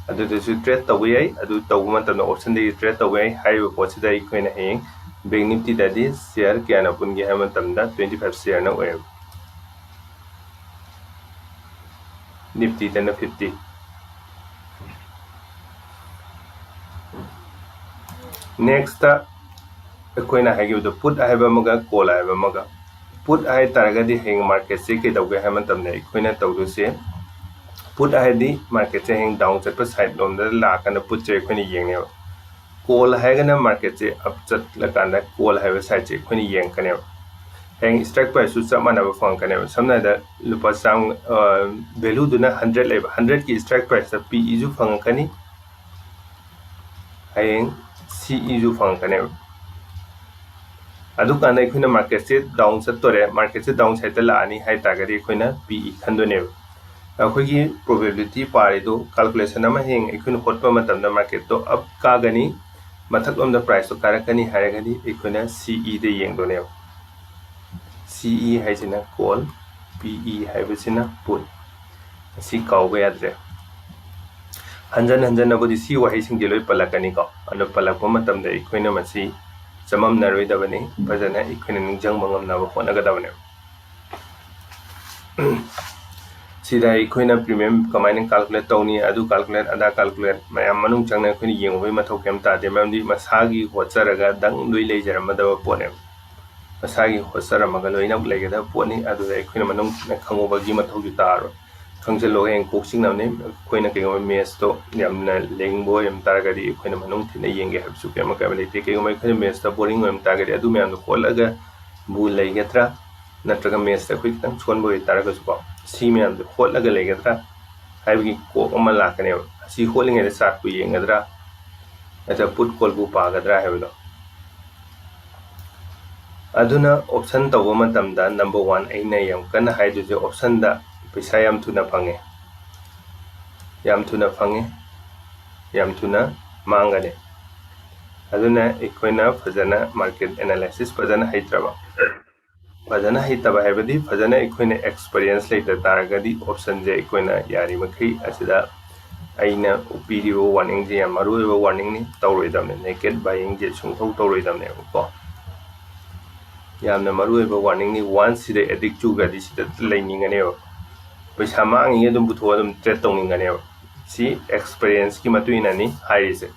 ꯑꯗꯨꯗꯁꯨ trade ꯇꯧꯕ ꯌꯥꯏ꯫ ꯑꯗꯨ ꯇꯧꯕ ꯃꯇꯝꯗ optionꯗꯒꯤ trade ꯇꯧꯕ ꯌꯥꯏ꯫ ꯍꯥꯏꯔꯤꯕ ꯄꯣꯠꯁꯤꯗ ꯑꯩꯈꯣꯏꯅ ꯍꯌꯦꯡ Bank Niftyꯗꯗꯤ share ꯀꯌꯥꯅ ꯄꯨꯟꯒꯦ ꯍꯥꯏꯕ ꯃꯇꯝꯗ twenty five shareꯅ ꯑꯣꯏꯌꯦꯕ꯫ Niftyꯗꯅ fifty꯫ Nextꯇ ꯑꯩꯈꯣꯏꯅ ꯍꯥꯏꯈꯤꯕꯗꯣ put ꯍꯥꯏꯕ ꯑꯃꯒ call ꯍꯥꯏꯕ ꯑꯃꯒ꯫ Put ꯍꯥꯏ ꯇꯥꯔꯒꯗꯤ ꯍꯌꯦꯡ marketꯁꯦ ꯀꯩꯗꯧꯒꯦ ꯍꯥꯏꯕ ꯃꯇꯝꯗ ꯑꯩꯈꯣꯏꯅ ꯇꯧꯗꯣꯏꯁꯦ, put ꯍꯥꯏꯗꯤ marketꯁꯦ ꯍꯌꯦꯡ down ꯆꯠꯄ side ꯂꯣꯝꯗ ꯂꯥꯛꯑꯀꯥꯟꯗ putꯁꯦ ꯑꯩꯈꯣꯏꯅ ꯌꯦꯡꯅꯦꯕ꯫ Call ꯍꯥꯏꯔꯒꯅ marketꯁꯦ up ꯆꯠꯂꯀꯥꯟꯗ call ꯍꯥꯏꯕ sideꯁꯦ ꯑꯩꯈꯣꯏꯅ ꯌꯦꯡꯉꯛꯀꯅꯦꯕ꯫ ꯍꯌꯦꯡ strike priceꯁꯨ ꯆꯞ ꯃꯥꯟꯅꯕ ꯐꯪꯉꯛꯀꯅꯦꯕ꯫ ꯁꯝꯅ ꯍꯥꯏꯔꯕꯗ ꯂꯨꯄꯥ ꯆꯥꯝ-, ꯑ, valueꯗꯨꯅ hundred ꯂꯩꯕ, hundredꯀꯤ strike priceꯇ PEꯁꯨ ꯐꯪꯉꯛꯀꯅꯤ, ꯍꯌꯦꯡ CEꯁꯨ ꯐꯪꯉꯛꯀꯅꯦꯕ꯫ ꯑꯗꯨꯀꯥꯟꯗ ꯑꯩꯈꯣꯏꯅ marketꯁꯦ down ꯆꯠꯇꯣꯔꯦ, marketꯁꯦ down sideꯇ ꯂꯥꯛꯑꯅꯤ ꯍꯥꯏ ꯇꯥꯔꯒꯗꯤ ꯑꯩꯈꯣꯏꯅ PE ꯈꯟꯗꯣꯏꯅꯦꯕ꯫ ꯑꯩꯈꯣꯏꯒꯤ ꯄ꯭ꯔꯣꯕꯦꯕꯤꯂꯤꯇꯤ ꯄꯥꯔꯤꯗꯨ ꯀꯥꯜꯀꯨꯂꯦꯁꯟ ꯑꯃ ꯍꯌꯦꯡ ꯑꯩꯈꯣꯏꯅ ꯍꯣꯠꯄ ꯃꯇꯝꯗ ꯃꯥꯔꯀꯦꯠꯇꯣ ꯑꯞ ꯀꯥꯒꯅꯤ, ꯃꯊꯛꯂꯣꯝꯗ ꯄ꯭ꯔꯥꯏꯁꯇꯣ ꯀꯥꯔꯛꯀꯅꯤ ꯍꯥꯏꯔꯒꯗꯤ ꯑꯩꯈꯣꯏꯅ ꯁꯤ ꯏꯗ ꯌꯦꯡꯗꯣꯏꯅꯦꯕ꯫ ꯁꯤ ꯏ ꯍꯥꯏꯁꯤꯅ ꯀꯣꯜ, ꯄꯤ ꯏ ꯍꯥꯏꯕꯁꯤꯅ ꯄꯨꯠ꯫ ꯑꯁꯤ ꯀꯥꯎꯕ ꯌꯥꯗ꯭ꯔꯦ꯫ ꯍꯟꯖꯟ ꯍꯟꯖꯟꯅꯕꯨꯗꯤ ꯁꯤ ꯋꯥꯍꯩꯁꯤꯡꯁꯦ ꯂꯣꯏ ꯄꯜꯂꯛꯀꯅꯤꯀꯣ꯫ ꯑꯗꯣ ꯄꯜꯂꯛꯄ ꯃꯇꯝꯗ ꯑꯩꯈꯣꯏꯅ ꯃꯁꯤ ꯆꯃꯝꯅꯔꯣꯏꯗꯕꯅꯤ, ꯐꯖꯅ ꯑꯩꯈꯣꯏꯅ ꯅꯤꯡꯁꯤꯡꯕ ꯉꯝꯅꯕ ꯍꯣꯠꯅꯒꯗꯕꯅꯦꯕ꯫ ꯁꯤꯗ ꯑꯩꯈꯣꯏꯅ ꯄ꯭ꯔꯤꯃꯤꯌꯝ ꯀꯃꯥꯏꯅ ꯀꯥꯜꯀꯨꯂꯦꯠ ꯇꯧꯅꯤ, ꯑꯗꯨ ꯀꯥꯜꯀꯨꯂꯦꯠ, ꯑꯗꯥ ꯀꯥꯜꯀꯨꯂꯦꯠ ꯃꯌꯥꯝ ꯃꯅꯨꯡ ꯆꯪꯅ ꯑꯩꯈꯣꯏꯅ ꯌꯦꯡꯉꯨꯕꯒꯤ ꯃꯊꯧ ꯀꯩꯝ ꯇꯥꯗꯦ, ꯃꯔꯝꯗꯤ ꯃꯁꯥꯒꯤ ꯍꯣꯠꯆꯔꯒ ꯗꯪ ꯂꯣꯏ ꯂꯩꯖꯔꯝꯃꯗꯕ ꯄꯣꯠꯅꯦꯕ꯫ ꯃꯁꯥꯒꯤ ꯍꯣꯠꯆꯔꯝꯃꯒ ꯂꯣꯏꯅ ꯂꯩꯒꯗꯕ ꯄꯣꯠꯅꯤ꯫ ꯑꯗꯨꯗ ꯑꯩꯈꯣꯏꯅ ꯃꯅꯨꯡ ꯈꯪꯉꯨꯕꯒꯤ ꯃꯊꯧꯁꯨ ꯇꯥꯔꯣꯏ꯫ ꯈꯪꯖꯤꯜꯂꯣ, ꯍꯌꯦꯡ ꯀꯣꯛ ꯆꯤꯛꯅꯕꯅꯤ꯫ ꯑꯩꯈꯣꯏꯅ ꯀꯩꯒꯨꯝꯕ ꯃꯦꯠꯁꯇꯣ ꯌꯥꯝꯅ ꯂꯦꯡꯕ ꯑꯣꯏꯔꯝ ꯇꯥꯔꯒꯗꯤ ꯑꯩꯈꯣꯏꯅ ꯃꯅꯨꯡ ꯊꯤꯟꯅ ꯌꯦꯡꯒꯦ ꯍꯥꯏꯕꯁꯨ ꯀꯩꯝ ꯑꯀꯥꯏꯕ ꯂꯩꯇꯦ꯫ ꯀꯩꯒꯨꯝꯕ ꯑꯩꯈꯣꯏꯅ ꯃꯦꯠꯁꯇ ꯕꯣꯔꯤꯡ ꯑꯣꯏꯔꯝ ꯇꯥꯔꯒꯗꯤ ꯑꯗꯨ ꯃꯌꯥꯝꯗꯣ ꯍꯣꯠꯂꯒꯕꯨ ꯂꯩꯒꯗ꯭ꯔꯥ, ꯅꯠꯇ꯭ꯔꯒ ꯃꯦꯠꯁꯇ ꯑꯩꯈꯣꯏ ꯈꯤꯇꯪ ꯁꯣꯟꯕ ꯑꯣꯏꯇꯥꯔꯒꯁꯨꯀꯣ, ꯁꯤ ꯃꯌꯥꯝꯗꯣ ꯍꯣꯠꯂꯒ ꯂꯩꯒꯗ꯭ꯔꯥ ꯍꯥꯏꯕꯒꯤ ꯀꯣꯛ ꯑꯃ ꯂꯥꯛꯀꯅꯦꯕ꯫ ꯑꯁꯤ ꯍꯣꯠꯂꯤꯉꯩꯗ ꯆꯥꯔꯠꯄꯨ ꯌꯦꯡꯒꯗ꯭ꯔꯥ, ꯅꯠꯇ꯭ꯔꯒ ꯄꯨꯠ ꯀꯣꯜꯕꯨ ꯄꯥꯒꯗ꯭ꯔꯥ ꯍꯥꯏꯕꯗꯣ꯫ ꯑꯗꯨꯅ ꯑꯣꯞꯁꯟ ꯇꯧꯕ ꯃꯇꯝꯗ ꯅꯝꯕꯔ ꯋꯥꯟ ꯑꯩꯅ ꯌꯥꯝ ꯀꯟꯅ ꯍꯥꯏꯗꯣꯏꯁꯦ, ꯑꯣꯞꯁꯟꯗ ꯄꯩꯁꯥ ꯌꯥꯝ ꯊꯨꯅ ꯐꯪꯉꯦ, ꯌꯥꯝ ꯊꯨꯅ ꯐꯪꯉꯦ, ꯌꯥꯝ ꯊꯨꯅ ꯃꯥꯡꯒꯅꯤ꯫ ꯑꯗꯨꯅ ꯑꯩꯈꯣꯏꯅ ꯐꯖꯅ ꯃꯥꯔꯀꯦꯠ ꯑꯦꯅꯥꯂꯥꯏꯁꯤꯁ ꯐꯖꯅ ꯍꯩꯇ꯭ꯔꯕ, ꯐꯖꯅ ꯍꯩꯇꯕ ꯍꯥꯏꯕꯗꯤ ꯐꯖꯅ ꯑꯩꯈꯣꯏꯅ ꯑꯦꯛꯁꯄꯔꯤꯌꯦꯟꯁ ꯂꯩꯇ ꯇꯥꯔꯒꯗꯤ ꯑꯣꯞꯁꯟꯁꯦ ꯑꯩꯈꯣꯏꯅ ꯌꯥꯔꯤꯃꯈꯩ ꯑꯁꯤꯗ ꯑꯩꯅ ꯄꯤꯔꯤꯕ ꯋꯥꯔꯅꯤꯡꯁꯦ ꯌꯥꯝ ꯃꯔꯨ ꯑꯣꯏꯕ ꯋꯥꯔꯅꯤꯡꯅꯤ, ꯇꯧꯔꯣꯏꯗꯕꯅꯤ, ꯅꯦꯀꯦꯠ ꯕꯥꯏꯌꯤꯡꯁꯦ ꯁꯨꯡꯇꯧ ꯇꯧꯔꯣꯏꯗꯕꯅꯦꯕꯀꯣ꯫ ꯌꯥꯝꯅ ꯃꯔꯨ ꯑꯣꯏꯕ ꯋꯥꯔꯅꯤꯡꯅꯤ꯫ ꯋꯥꯟꯁ ꯁꯤꯗ ꯑꯦꯗꯤꯛ ꯆꯨꯈ꯭ꯔꯗꯤ ꯁꯤꯗ ꯂꯩꯅꯤꯡꯒꯅꯦꯕ, ꯄꯩꯁꯥ ꯃꯥꯡꯉꯤꯉꯩ ꯑꯗꯨꯝ ꯄꯨꯊꯣꯛꯑ ꯑꯗꯨꯝ ꯇ꯭ꯔꯦꯠ ꯇꯧꯅꯤꯡꯒꯅꯦꯕ꯫ ꯁꯤ ꯑꯦꯛꯁꯄꯔꯤꯌꯦꯟꯁꯀꯤ ꯃꯇꯨꯡ ꯏꯟꯅꯅꯤ ꯍꯥꯏꯔꯤꯁꯦ꯫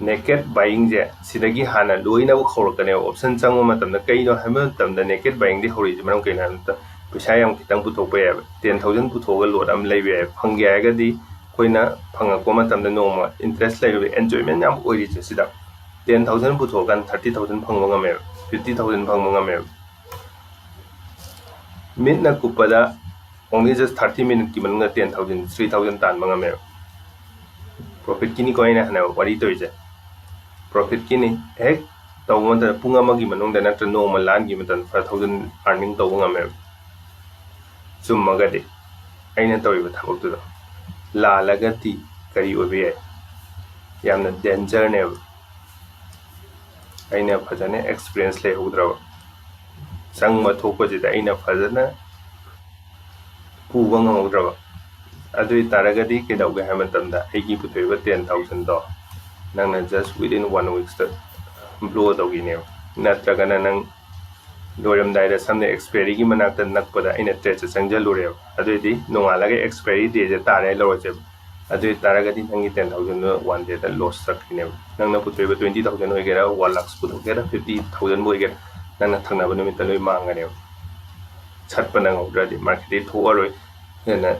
ꯅꯦꯀꯦꯠ ꯕꯥꯏꯌꯤꯡꯁꯦ ꯁꯤꯗꯒꯤ ꯍꯥꯟꯅ ꯂꯣꯏꯅꯃꯛ ꯍꯧꯔꯛꯀꯅꯦꯕ꯫ ꯑꯣꯞꯁꯟ ꯆꯪꯕ ꯃꯇꯝꯗ ꯀꯩꯅꯣ ꯍꯥꯏꯕ ꯃꯇꯝꯗ ꯅꯦꯀꯦꯠ ꯕꯥꯏꯌꯤꯡꯗꯤ ꯍꯧꯔꯛꯏꯁꯦ ꯃꯔꯝ ꯀꯩꯅꯣ ꯍꯥꯏꯕ ꯃꯇꯝꯗ ꯄꯩꯁꯥ ꯌꯥꯝ ꯈꯤꯇꯪ ꯄꯨꯊꯣꯛꯄ ꯌꯥꯏꯑꯕ꯫ ꯇꯦꯟ ꯊꯥꯎꯖꯟ ꯄꯨꯊꯣꯛꯑꯒ ꯂꯣꯠ ꯑꯃ ꯂꯩꯕ ꯌꯥꯏ꯫ ꯐꯪꯒꯦ ꯍꯥꯏꯔꯒꯗꯤ ꯑꯩꯈꯣꯏꯅ ꯐꯪꯉꯛꯄ ꯃꯇꯝꯗ ꯅꯣꯡꯃ ꯏꯟꯇꯔꯦꯁ ꯂꯩꯔꯤꯕ ꯑꯦꯟꯖꯣꯏꯃꯦꯟ ꯌꯥꯝ ꯑꯣꯏꯔꯤꯁꯦ ꯁꯤꯗ꯫ ꯇꯦꯟ ꯊꯥꯎꯖꯟ ꯄꯨꯊꯣꯛꯑꯀꯥꯟꯗ ꯊꯥꯔꯇꯤ ꯊꯥꯎꯖꯟ ꯐꯪꯕ ꯉꯝꯃꯦꯕ, ꯐꯤꯐꯇꯤ ꯊꯥꯎꯖꯟ ꯐꯪꯕ ꯉꯝꯃꯦꯕ꯫ ꯃꯤꯠꯅ ꯀꯨꯞꯄꯗ only just ꯊꯥꯔꯇꯤ ꯃꯤꯅꯤꯠꯀꯤ ꯃꯅꯨꯡꯗ ꯇꯦꯟ ꯊꯥꯎꯖꯟ, ꯊ꯭ꯔꯤ ꯊꯥꯎꯖꯟ ꯇꯥꯟꯕ ꯉꯝꯃꯦꯕ꯫ ꯄ꯭ꯔꯣꯐꯤꯠꯀꯤꯅꯤꯀꯣ ꯑꯩꯅ ꯍꯥꯟꯅ ꯋꯥꯔꯤ ꯇꯧꯔꯤꯁꯦ, ꯄ꯭ꯔꯣꯐꯤꯠꯀꯤꯅꯤ꯫ ꯍꯦꯛ ꯇꯧꯕ ꯃꯇꯝꯗ ꯄꯨꯡ ꯑꯃꯒꯤ ꯃꯅꯨꯡꯗ ꯅꯠꯇ꯭ꯔ ꯅꯣꯡꯃ ꯂꯥꯟꯒꯤ ꯃꯇꯝꯗ ꯐꯥꯏꯚ ꯊꯥꯎꯖꯟ ꯑꯥꯔꯅꯤꯡ ꯇꯧꯕ ꯉꯝꯃꯦꯕ, ꯆꯨꯝꯃꯒꯗꯤ꯫ ꯑꯩꯅ ꯇꯧꯔꯤꯕ ꯊꯕꯛꯇꯨꯗ ꯂꯥꯜꯂꯒꯗꯤ ꯀꯔꯤ ꯑꯣꯏꯕ ꯌꯥꯏ? ꯌꯥꯝꯅ ꯗꯦꯟꯖꯔꯅꯦꯕ꯫ ꯑꯩꯅ ꯐꯖꯅ ꯑꯦꯛꯁꯄꯤꯔꯤꯌꯦꯟꯁ ꯂꯩꯍꯧꯗ꯭ꯔꯕ, ꯆꯪꯕ ꯊꯣꯛꯄꯁꯤꯗ ꯑꯩꯅ ꯐꯖꯅ ꯄꯨꯕ ꯉꯝꯍꯧꯗ꯭ꯔꯕ, ꯑꯗꯨ ꯑꯣꯏ ꯇꯥꯔꯒꯗꯤ ꯀꯩꯗꯧꯒꯦ ꯍꯥꯏꯕ ꯃꯇꯝꯗ ꯑꯩꯒꯤ ꯄꯨꯊꯣꯛꯏꯕ ꯇꯦꯟ ꯊꯥꯎꯖꯟꯗꯣ ꯅꯪꯅ just within one weeks ꯇ ꯕ꯭ꯂꯣ ꯇꯧꯈꯤꯅꯦꯕ꯫ ꯅꯠꯇ꯭ꯔꯒꯅ ꯅꯪ ꯂꯣꯏꯔꯝꯗꯥꯏꯗ ꯁꯝꯅ ꯑꯦꯛꯁꯄꯥꯏꯔꯤꯒꯤ ꯃꯅꯥꯛꯇ ꯅꯛꯄꯗ ꯑꯩꯅ ꯇ꯭ꯔꯦꯠꯁꯦ ꯆꯪꯁꯤꯜꯂꯨꯔꯦꯕ, ꯑꯗꯨꯑꯣꯏꯗꯤ ꯅꯣꯡꯉꯥꯜꯂꯒ ꯑꯦꯛꯁꯄꯥꯏꯔꯤ ꯗꯦꯁꯦ ꯇꯥꯔꯦ ꯂꯧꯔꯁꯦꯕ꯫ ꯑꯗꯨ ꯑꯣꯏ ꯇꯥꯔꯒꯗꯤ ꯅꯪꯒꯤ ꯇꯦꯟ ꯊꯥꯎꯖꯟꯗꯣ ꯋꯥꯟ ꯗꯦꯗ ꯂꯣꯁ ꯆꯠꯈꯤꯅꯦꯕ꯫ ꯅꯪꯅ ꯄꯨꯊꯣꯛꯏꯕ ꯇ꯭ꯋꯦꯟꯇꯤ ꯊꯥꯎꯖꯟ ꯑꯣꯏꯒꯦꯔꯥ, ꯋꯥꯟ ꯂꯥꯛꯁ ꯄꯨꯊꯣꯛꯀꯦꯔꯥ, ꯐꯤꯐꯇꯤ ꯊꯥꯎꯖꯟꯕꯨ ꯑꯣꯏꯒꯦꯔꯥ, ꯅꯪꯅ ꯊꯪꯅꯕ ꯅꯨꯃꯤꯠꯇ ꯂꯣꯏ ꯃꯥꯡꯒꯅꯦꯕ꯫ ꯁꯠꯄ ꯅꯪꯍꯧꯗ꯭ꯔꯗꯤ ꯃꯥꯔꯀꯦꯠꯇꯤ ꯊꯣꯛꯑꯔꯣꯏ꯫ ꯍꯦꯟꯅ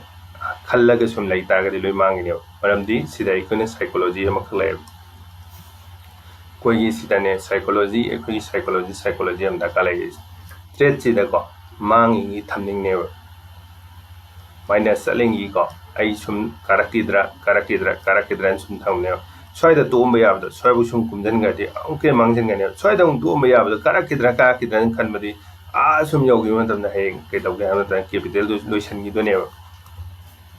ꯈꯜꯂꯒ ꯁꯨꯝ ꯂꯩ ꯇꯥꯔꯒꯗꯤ ꯂꯣꯏ ꯃꯥꯡꯒꯤꯅꯦꯕ꯫ ꯃꯔꯝꯗꯤ ꯁꯤꯗ ꯑꯩꯈꯣꯏꯅ ꯁꯥꯏꯀꯣꯂꯣꯖꯤ ꯑꯃꯈꯛ ꯂꯩꯌꯦꯕ꯫ ꯑꯩꯈꯣꯏꯒꯤ ꯁꯤꯗꯅꯦ ꯁꯥꯏꯀꯣꯂꯣꯖꯤ, ꯑꯩꯈꯣꯏꯒꯤ ꯁꯥꯏꯀꯣꯂꯣꯖꯤ, ꯁꯥꯏꯀꯣꯂꯣꯖꯤ ꯑꯃ ꯗꯔꯀꯥꯔ ꯂꯩꯔꯤꯁꯦ꯫ ꯇ꯭ꯔꯦꯠꯁꯤꯗꯀꯣ ꯃꯥꯡꯉꯤꯒꯤ ꯊꯝꯅꯤꯡꯅꯦꯕ꯫ ꯃꯥꯏꯅꯁ ꯆꯠꯂꯤꯉꯤꯀꯣ, ꯑꯩ ꯁꯨꯝ ꯀꯥꯔꯛꯈꯤꯗ꯭ꯔꯥ, ꯀꯥꯔꯛꯈꯤꯗ꯭ꯔꯥ, ꯀꯥꯔꯛꯈꯤꯗ꯭ꯔꯥꯅ ꯁꯨꯝ ꯊꯝꯅꯦꯕ꯫ ꯁ꯭ꯋꯥꯏꯗ ꯇꯣꯛꯑꯝꯕ ꯌꯥꯕꯗꯣ ꯁ꯭ꯋꯥꯏꯕꯨ ꯁꯨꯝ ꯀꯨꯝꯁꯤꯟꯈ꯭ꯔꯗꯤ ꯑꯃꯨꯛꯀ ꯍꯦꯟꯅ ꯃꯥꯡꯁꯤꯟꯒꯅꯦꯕ꯫ ꯁ꯭ꯋꯥꯏꯗ ꯑꯃꯨꯛ ꯇꯣꯛꯑꯝꯕ ꯌꯥꯕꯗꯣ ꯀꯥꯔꯛꯈꯤꯗ꯭ꯔꯥ, ꯀꯥꯔꯛꯈꯤꯗ꯭ꯔꯥꯅ ꯈꯟꯕꯗꯤ ꯑꯥ ꯁꯨꯝ ꯌꯧꯈꯤꯕ ꯃꯇꯝꯗ ꯍꯌꯦꯡ ꯀꯩꯗꯧꯒꯦ ꯍꯥꯏꯕ ꯃꯇꯝꯗ ꯀꯦꯄꯤꯇꯦꯜꯗꯨ ꯂꯣꯏꯁꯤꯟꯈꯤꯗꯣꯏꯅꯦꯕ꯫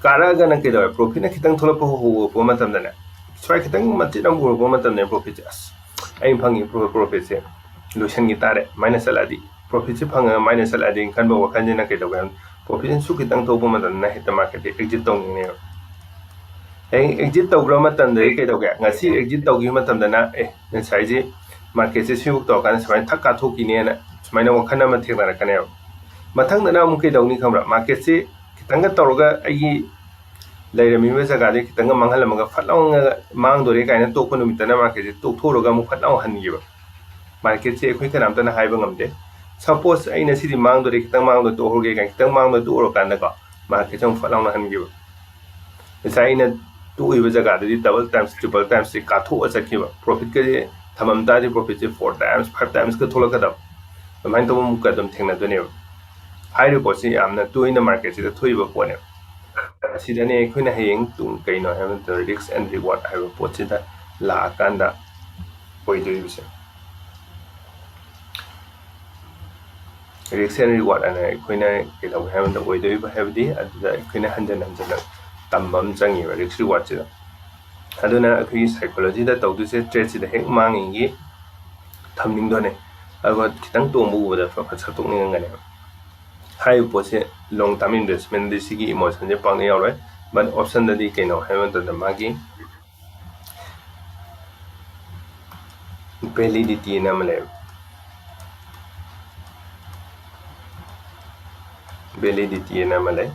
ꯀꯥꯔꯛꯑꯒꯅ ꯀꯩꯗꯧꯋꯦ? ꯄ꯭ꯔꯣꯐꯤꯠꯅ ꯈꯤꯇꯪ ꯊꯣꯛꯂꯛꯄ ꯍꯧꯔꯛꯄ ꯃꯇꯝꯗꯅꯦ, ꯁ꯭ꯋꯥꯏ ꯈꯤꯇꯪ ꯃꯆꯦꯠ ꯑꯃ ꯍꯧꯔꯛꯄ ꯃꯇꯝꯗ ꯄ꯭ꯔꯣꯐꯤꯠꯁꯦ, "ꯑꯁ, ꯑꯩꯅ ꯐꯪꯉꯤ ꯄ꯭ꯔꯣ-, ꯄ꯭ꯔꯣꯐꯤꯠꯁꯦ ꯂꯣꯏꯁꯤꯟꯈꯤ ꯇꯥꯔꯦ, ꯃꯥꯏꯅꯁ ꯆꯠꯂꯛꯑꯗꯤ, ꯄ꯭ꯔꯣꯐꯤꯠꯁꯦ ꯐꯪꯉꯒ ꯃꯥꯏꯅꯁ ꯆꯠꯂꯛꯑꯗꯤ" ꯈꯟꯕ ꯋꯥꯈꯜꯁꯤꯅ ꯀꯩꯗꯧꯒꯦ ꯍꯥꯏꯕ, ꯄ꯭ꯔꯣꯐꯤꯠꯁꯤꯅ ꯁꯨ ꯈꯤꯇꯪ ꯊꯣꯛꯄ ꯃꯇꯝꯗꯅ ꯍꯦꯛꯇ ꯃꯥꯔꯀꯦꯠꯁꯦ ꯑꯦꯛꯖꯤꯠ ꯇꯧꯅꯤꯡꯉꯦꯕ꯫ ꯍꯌꯦꯡ ꯑꯦꯛꯖꯤꯠ ꯇꯧꯈ꯭ꯔ ꯃꯇꯝꯗꯗꯤ ꯀꯩꯗꯧꯒꯦ? ꯉꯁꯤ ꯑꯦꯛꯖꯤꯠ ꯇꯧꯈꯤꯕ ꯃꯇꯝꯗꯅ, "ꯑꯦ, ꯉꯁꯥꯏꯁꯦ ꯃꯥꯔꯀꯦꯠꯁꯦ ꯁꯤꯐꯥꯎ ꯇꯧꯔꯀꯥꯟꯗ ꯁꯨꯃꯥꯏꯅ ꯊꯛ ꯀꯥꯊꯣꯛꯈꯤꯅꯦꯅ" ꯁꯨꯃꯥꯏꯅ ꯋꯥꯈꯜ ꯑꯃ ꯊꯦꯡꯅꯔꯛꯀꯅꯦꯕ꯫ ꯃꯊꯪꯗꯅ ꯑꯃꯨꯛ ꯀꯩꯗꯧꯅꯤ ꯈꯪꯕ꯭ꯔꯥ? ꯃꯥꯔꯀꯦꯠꯁꯦ ꯈꯤꯇꯪꯒ ꯇꯧꯔꯒ ꯑꯩꯒꯤ ꯂꯩꯔꯝꯃꯤꯕ ꯖꯒꯥꯗꯤ ꯈꯤꯇꯪꯒ ꯃꯥꯡꯍꯜꯂꯝꯃꯒ ꯐꯠ ꯂꯥꯎꯅ ꯃꯥꯡꯗꯣꯔꯦ ꯀꯥꯏꯅ ꯇꯣꯛꯄ ꯅꯨꯃꯤꯠꯇꯅ ꯃꯥꯔꯀꯦꯠꯁꯦ ꯇꯣꯛꯊꯣꯛꯎꯔꯒ ꯑꯃꯨꯛ ꯐꯠ ꯂꯥꯎꯅ ꯍꯟꯈꯤꯕ꯫ ꯃꯥꯔꯀꯦꯠꯁꯦ ꯑꯩꯈꯣꯏ ꯀꯅꯥꯝꯇꯅ ꯍꯥꯏꯕ ꯉꯝꯗꯦ꯫ ꯁꯄꯣꯁ ꯑꯩꯅ ꯁꯤꯗꯤ ꯃꯥꯡꯗꯣꯔꯦ, ꯈꯤꯇꯪ ꯃꯥꯡꯗꯣꯔꯦ ꯇꯣꯛꯍꯧꯔꯒꯦ ꯀꯥꯏꯅ ꯈꯤꯇꯪ ꯃꯥꯡꯗꯣꯔꯦ ꯇꯣꯛꯎꯔꯀꯥꯟꯗꯀꯣ, ꯃꯥꯔꯀꯦꯠꯁꯦ ꯑꯃꯨꯛ ꯐꯠ ꯂꯥꯎꯅ ꯍꯟꯈꯤꯕ꯫ ꯉꯁꯥꯏ ꯑꯩꯅ ꯇꯣꯛꯏꯕ ꯖꯒꯥꯗꯗꯤ ꯗꯕꯜ ꯇꯥꯏꯝꯁ, ꯇ꯭ꯔꯤꯄꯜ ꯇꯥꯏꯝꯁꯁꯦ ꯀꯥꯊꯣꯛꯑ ꯆꯠꯈꯤꯕ꯫ ꯄ꯭ꯔꯣꯐꯤꯠꯀꯁꯦ ꯊꯝꯃꯝ ꯇꯥꯔꯗꯤ ꯄ꯭ꯔꯣꯐꯤꯠꯁꯦ ꯐꯣꯔ ꯇꯥꯏꯝꯁ, ꯐꯥꯏꯚ ꯇꯥꯏꯝꯁꯀ ꯊꯣꯛꯂꯛꯀꯗꯕ꯫ ꯑꯗꯨꯃꯥꯏꯅ ꯇꯧꯕ ꯑꯃꯨꯛꯀ ꯑꯗꯨꯝ ꯊꯦꯡꯅꯗꯣꯏꯅꯦꯕ꯫ ꯍꯥꯏꯔꯤꯕ ꯄꯣꯠꯁꯤ ꯌꯥꯝꯅ ꯇꯣꯏꯅ ꯃꯥꯔꯀꯦꯠꯁꯤꯗ ꯊꯣꯛꯏꯕ ꯄꯣꯠꯅꯦꯕ꯫ ꯑꯁꯤꯗꯅꯦ ꯑꯩꯈꯣꯏꯅ ꯍꯌꯦꯡ ꯇꯨꯡ ꯀꯩꯅꯣ ꯍꯥꯏꯕ ꯃꯇꯝꯗ ꯔꯤꯛꯁ ꯑꯦꯟ ꯔꯤꯋꯥꯔꯗ ꯍꯥꯏꯕ ꯄꯣꯠꯁꯤꯗ ꯂꯥꯛꯑꯀꯥꯟꯗ ꯑꯣꯏꯗꯣꯔꯤꯕꯁꯦ꯫ Risk and reward ꯑꯅ ꯑꯩꯈꯣꯏꯅ ꯀꯩꯗꯧꯒꯦ ꯍꯥꯏꯕꯗ ꯑꯣꯏꯗꯣꯏꯕ ꯍꯥꯏꯕꯗꯤ ꯑꯗꯨꯗ ꯑꯩꯈꯣꯏꯅ ꯍꯟꯖꯟ ꯍꯟꯖꯟꯅ ꯇꯝꯕ ꯑꯃ ꯆꯪꯉꯦꯕ risk rewardꯁꯤꯗ꯫ ꯑꯗꯨꯅ ꯑꯩꯈꯣꯏꯒꯤ psychologyꯗ ꯇꯧꯗꯣꯏꯁꯦ tradeꯁꯤꯗ ꯍꯦꯛ ꯃꯥꯡꯉꯤꯒꯤ ꯊꯝꯅꯤꯡꯗꯣꯏꯅꯦ, ꯑꯗꯨꯒ ꯈꯤꯇꯪ ꯇꯣꯡꯕ ꯎꯕꯗ ꯐꯠ ꯐꯠ ꯁꯠꯇꯣꯛꯅꯤꯡꯉꯝꯒꯅꯦꯕ꯫ ꯍꯥꯏꯔꯤꯕ ꯄꯣꯠꯁꯦ long term investmentꯗꯤ ꯁꯤꯒꯤ emotionꯁꯦ ꯄꯥꯛꯅ ꯌꯥꯎꯔꯣꯏ꯫ But optionꯗꯗꯤ ꯀꯩꯅꯣ ꯍꯥꯏꯕ ꯃꯇꯝꯗ ꯃꯥꯒꯤ validity ꯑꯅ ꯑꯃ ꯂꯩꯌꯦꯕ꯫ Validity ꯑꯅ ꯑꯃ ꯂꯩ꯫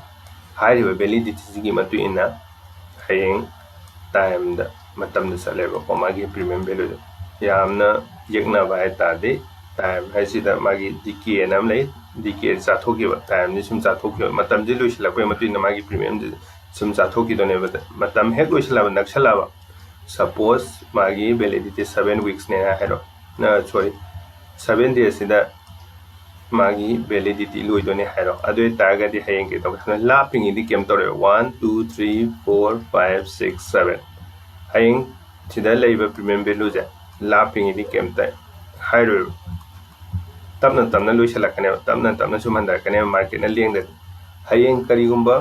ꯍꯥꯏꯔꯤꯕ validityꯁꯤꯒꯤ ꯃꯇꯨꯡ ꯏꯟꯅ ꯍꯌꯦꯡ timeꯗ, ꯃꯇꯝꯗ ꯆꯠꯂꯦꯕꯀꯣ ꯃꯥꯒꯤ premium valueꯗꯣ꯫ ꯌꯥꯝꯅ ꯌꯦꯛꯅꯕ ꯍꯥꯏ ꯇꯥꯔꯗꯤ time ꯍꯥꯏꯁꯤꯗ ꯃꯥꯒꯤ decay ꯑꯅ ꯑꯃ ꯂꯩ꯫ Decay ꯆꯥꯊꯣꯛꯈꯤꯕ, timeꯗꯤ ꯁꯨꯝ ꯆꯥꯊꯣꯛꯈꯤꯕ, ꯃꯇꯝꯁꯤ ꯂꯣꯏꯁꯤꯜꯂꯛꯄꯒꯤ ꯃꯇꯨꯡ ꯏꯟꯅ ꯃꯥꯒꯤ premiumꯗꯤ ꯁꯨꯝ ꯆꯥꯊꯣꯛꯈꯤꯗꯣꯏꯅꯦꯕ꯫ ꯃꯇꯝ ꯍꯦꯛ ꯂꯣꯏꯁꯤꯜꯂꯛꯑꯕ, ꯅꯛꯁꯜꯂꯛꯑꯕ, suppose ꯃꯥꯒꯤ validity seven weeksꯅꯦꯅ ꯍꯥꯏꯔꯣ, sorry, seven daysꯁꯤꯗ ꯃꯥꯒꯤ validity ꯂꯣꯏꯗꯣꯏꯅꯦ ꯍꯥꯏꯔꯣ꯫ ꯑꯗꯨ ꯑꯣꯏꯇꯥꯔꯒꯗꯤ ꯍꯌꯦꯡ ꯀꯩꯗꯧꯒꯦ ꯍꯥꯏꯅ ꯂꯥꯞꯄꯤꯉꯩꯗꯤ ꯀꯩꯝ ꯇꯧꯔꯣꯏ꯫ One, two, three, four, five, six, seven꯫ ꯍꯌꯦꯡ ꯁꯤꯗ ꯂꯩꯕ premium valueꯁꯦ ꯂꯥꯞꯄꯤꯉꯩꯗꯤ ꯀꯩꯝꯇ ꯍꯥꯏꯔꯣꯏꯕ꯫ ꯇꯞꯅ ꯇꯞꯅ ꯂꯣꯏꯁꯤꯜꯂꯛꯀꯅꯦꯕ, ꯇꯞꯅ ꯇꯞꯅ ꯁꯨꯝ ꯍꯟꯊꯔꯛꯀꯅꯦꯕ marketꯅ ꯂꯦꯡꯗꯗꯤ꯫ ꯍꯌꯦꯡ ꯀꯔꯤꯒꯨꯝꯕ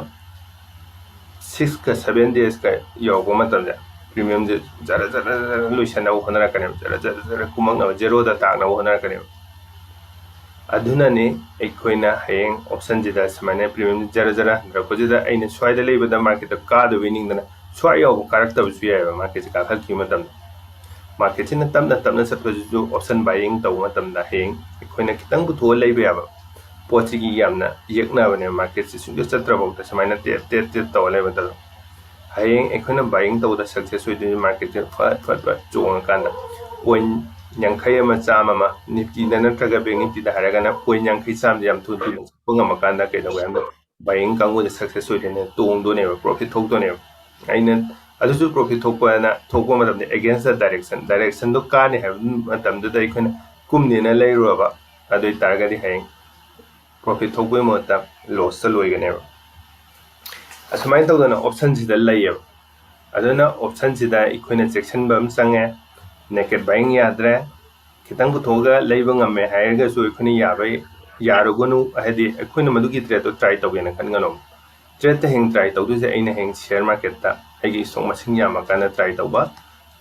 sixꯀ seven daysꯀ ꯌꯧꯔꯛꯄ ꯃꯇꯝꯗ premiumꯁꯦ ꯖꯔ ꯖꯔ ꯖꯔ ꯂꯣꯏꯁꯟꯅꯕ ꯍꯣꯠꯅꯔꯛꯀꯅꯦꯕ, ꯖꯔ ꯖꯔ ꯖꯔ ꯀꯨꯝꯃꯛꯅꯕ, zeroꯗ ꯇꯥꯛꯅꯕ ꯍꯣꯠꯅꯔꯛꯀꯅꯦꯕ꯫ ꯑꯗꯨꯅꯅꯤ ꯑꯩꯈꯣꯏꯅ ꯍꯌꯦꯡ optionꯁꯤꯗ ꯁꯨꯃꯥꯏꯅ premium ꯖꯔ ꯖꯔ ꯍꯟꯊꯔꯛꯄꯁꯤꯗ ꯑꯩꯅ ꯁ꯭ꯋꯥꯏꯗ ꯂꯩꯕꯗ marketꯇ ꯀꯥꯗꯣꯏꯕꯩ ꯅꯤꯡꯗꯅ ꯁ꯭ꯋꯥꯏ ꯌꯧꯕ ꯀꯥꯔꯛꯇꯕꯁꯨ ꯌꯥꯏꯑꯕ꯫ Marketꯁꯦ ꯀꯥꯈꯠꯈꯤꯕ ꯃꯇꯝꯗ marketꯁꯤꯅ ꯇꯞꯅ ꯇꯞꯅ ꯆꯠꯄꯁꯤꯁꯨ option buying ꯇꯧꯕ ꯃꯇꯝꯗ ꯍꯌꯦꯡ ꯑꯩꯈꯣꯏꯅ ꯈꯤꯇꯪ ꯄꯨꯊꯣꯛꯑ ꯂꯩꯕ ꯌꯥꯕ ꯄꯣꯠꯁꯤꯒꯤ ꯌꯥꯝꯅ ꯌꯦꯛꯅꯕꯅꯦꯕ꯫ Marketꯁꯦ ꯁꯨꯡꯆꯠ ꯆꯠꯇ꯭ꯔꯐꯥꯎꯗ ꯁꯨꯃꯥꯏꯅ ꯇꯦꯠ ꯇꯦꯠ ꯇꯦꯠ ꯇꯧꯔ ꯂꯩꯕ ꯃꯇꯝꯗ ꯍꯌꯦꯡ ꯑꯩꯈꯣꯏꯅ buying ꯇꯧꯕꯗ success ꯑꯣꯏꯗꯣꯏꯅꯤ꯫ Marketꯁꯦ ꯐꯠ ꯐꯠ ꯐꯠ ꯆꯣꯡꯉꯀꯥꯟꯗ point ꯌꯥꯡꯈꯩ ꯑꯃ, ꯆꯥꯝꯃ ꯑꯃ, Niftyꯗ ꯅꯠꯇ꯭ꯔꯒ Bank Niftyꯗ ꯍꯥꯏꯔꯒꯅ point ꯌꯥꯡꯈꯩ, ꯆꯥꯝꯃꯗꯤ ꯌꯥꯝ ꯊꯨ ꯊꯨꯅ ꯆꯠꯄ ꯉꯝꯃꯀꯥꯟꯗ ꯀꯩꯗꯧꯒꯦ ꯍꯥꯏꯕꯗ buying ꯀꯥꯡꯕꯨꯗ success ꯑꯣꯏꯗꯣꯏꯅꯦ, ꯇꯣꯡꯗꯣꯏꯅꯦꯕ, profit ꯊꯣꯛꯇꯣꯏꯅꯦꯕ꯫ ꯑꯩꯅ ꯑꯗꯨꯁꯨ profit ꯊꯣꯛꯄꯅ ꯊꯣꯛꯄ ꯃꯇꯝꯗ against the direction, directionꯗꯣ ꯀꯥꯅꯤ ꯍꯥꯏꯕ ꯃꯇꯝꯗꯨꯗ ꯑꯩꯈꯣꯏꯅ ꯀꯨꯝꯅꯦꯅ ꯂꯩꯔꯨꯔꯕ, ꯑꯗꯨ ꯑꯣꯏꯇꯥꯔꯒꯗꯤ ꯍꯌꯦꯡ profit ꯊꯣꯛꯄꯒꯤ ꯃꯍꯨꯠꯇ lossꯇ ꯂꯣꯏꯒꯅꯦꯕ꯫ ꯑꯁꯨꯃꯥꯏꯅ ꯇꯧꯗꯅ optionꯁꯤꯗ ꯂꯩꯌꯦꯕ꯫ ꯑꯗꯨꯅ optionꯁꯤꯗ ꯑꯩꯈꯣꯏꯅ ꯆꯦꯛꯁꯤꯟꯕ ꯑꯃ ꯆꯪꯉꯦ꯫ Naked buying ꯌꯥꯗ꯭ꯔꯦ꯫ ꯈꯤꯇꯪ ꯄꯨꯊꯣꯛꯑꯒ ꯂꯩꯕ ꯉꯝꯃꯦ ꯍꯥꯏꯔꯒꯁꯨ ꯑꯩꯈꯣꯏꯅ ꯌꯥꯔꯣꯏ꯫ ꯌꯥꯔꯨꯒꯅꯨ, ꯍꯥꯏꯗꯤ ꯑꯩꯈꯣꯏꯅ ꯃꯗꯨꯒꯤ trade ꯇꯣ try ꯇꯧꯒꯦꯅ ꯈꯟꯒꯅꯨ꯫ Trade ꯇ ꯍꯌꯦꯡ try ꯇꯧꯗꯣꯏꯁꯦ ꯑꯩꯅ ꯍꯌꯦꯡ share market ꯇ ꯑꯩꯒꯤ stock ꯃꯁꯤꯡ ꯌꯥꯝꯃꯀꯥꯟꯗ try ꯇꯧꯕ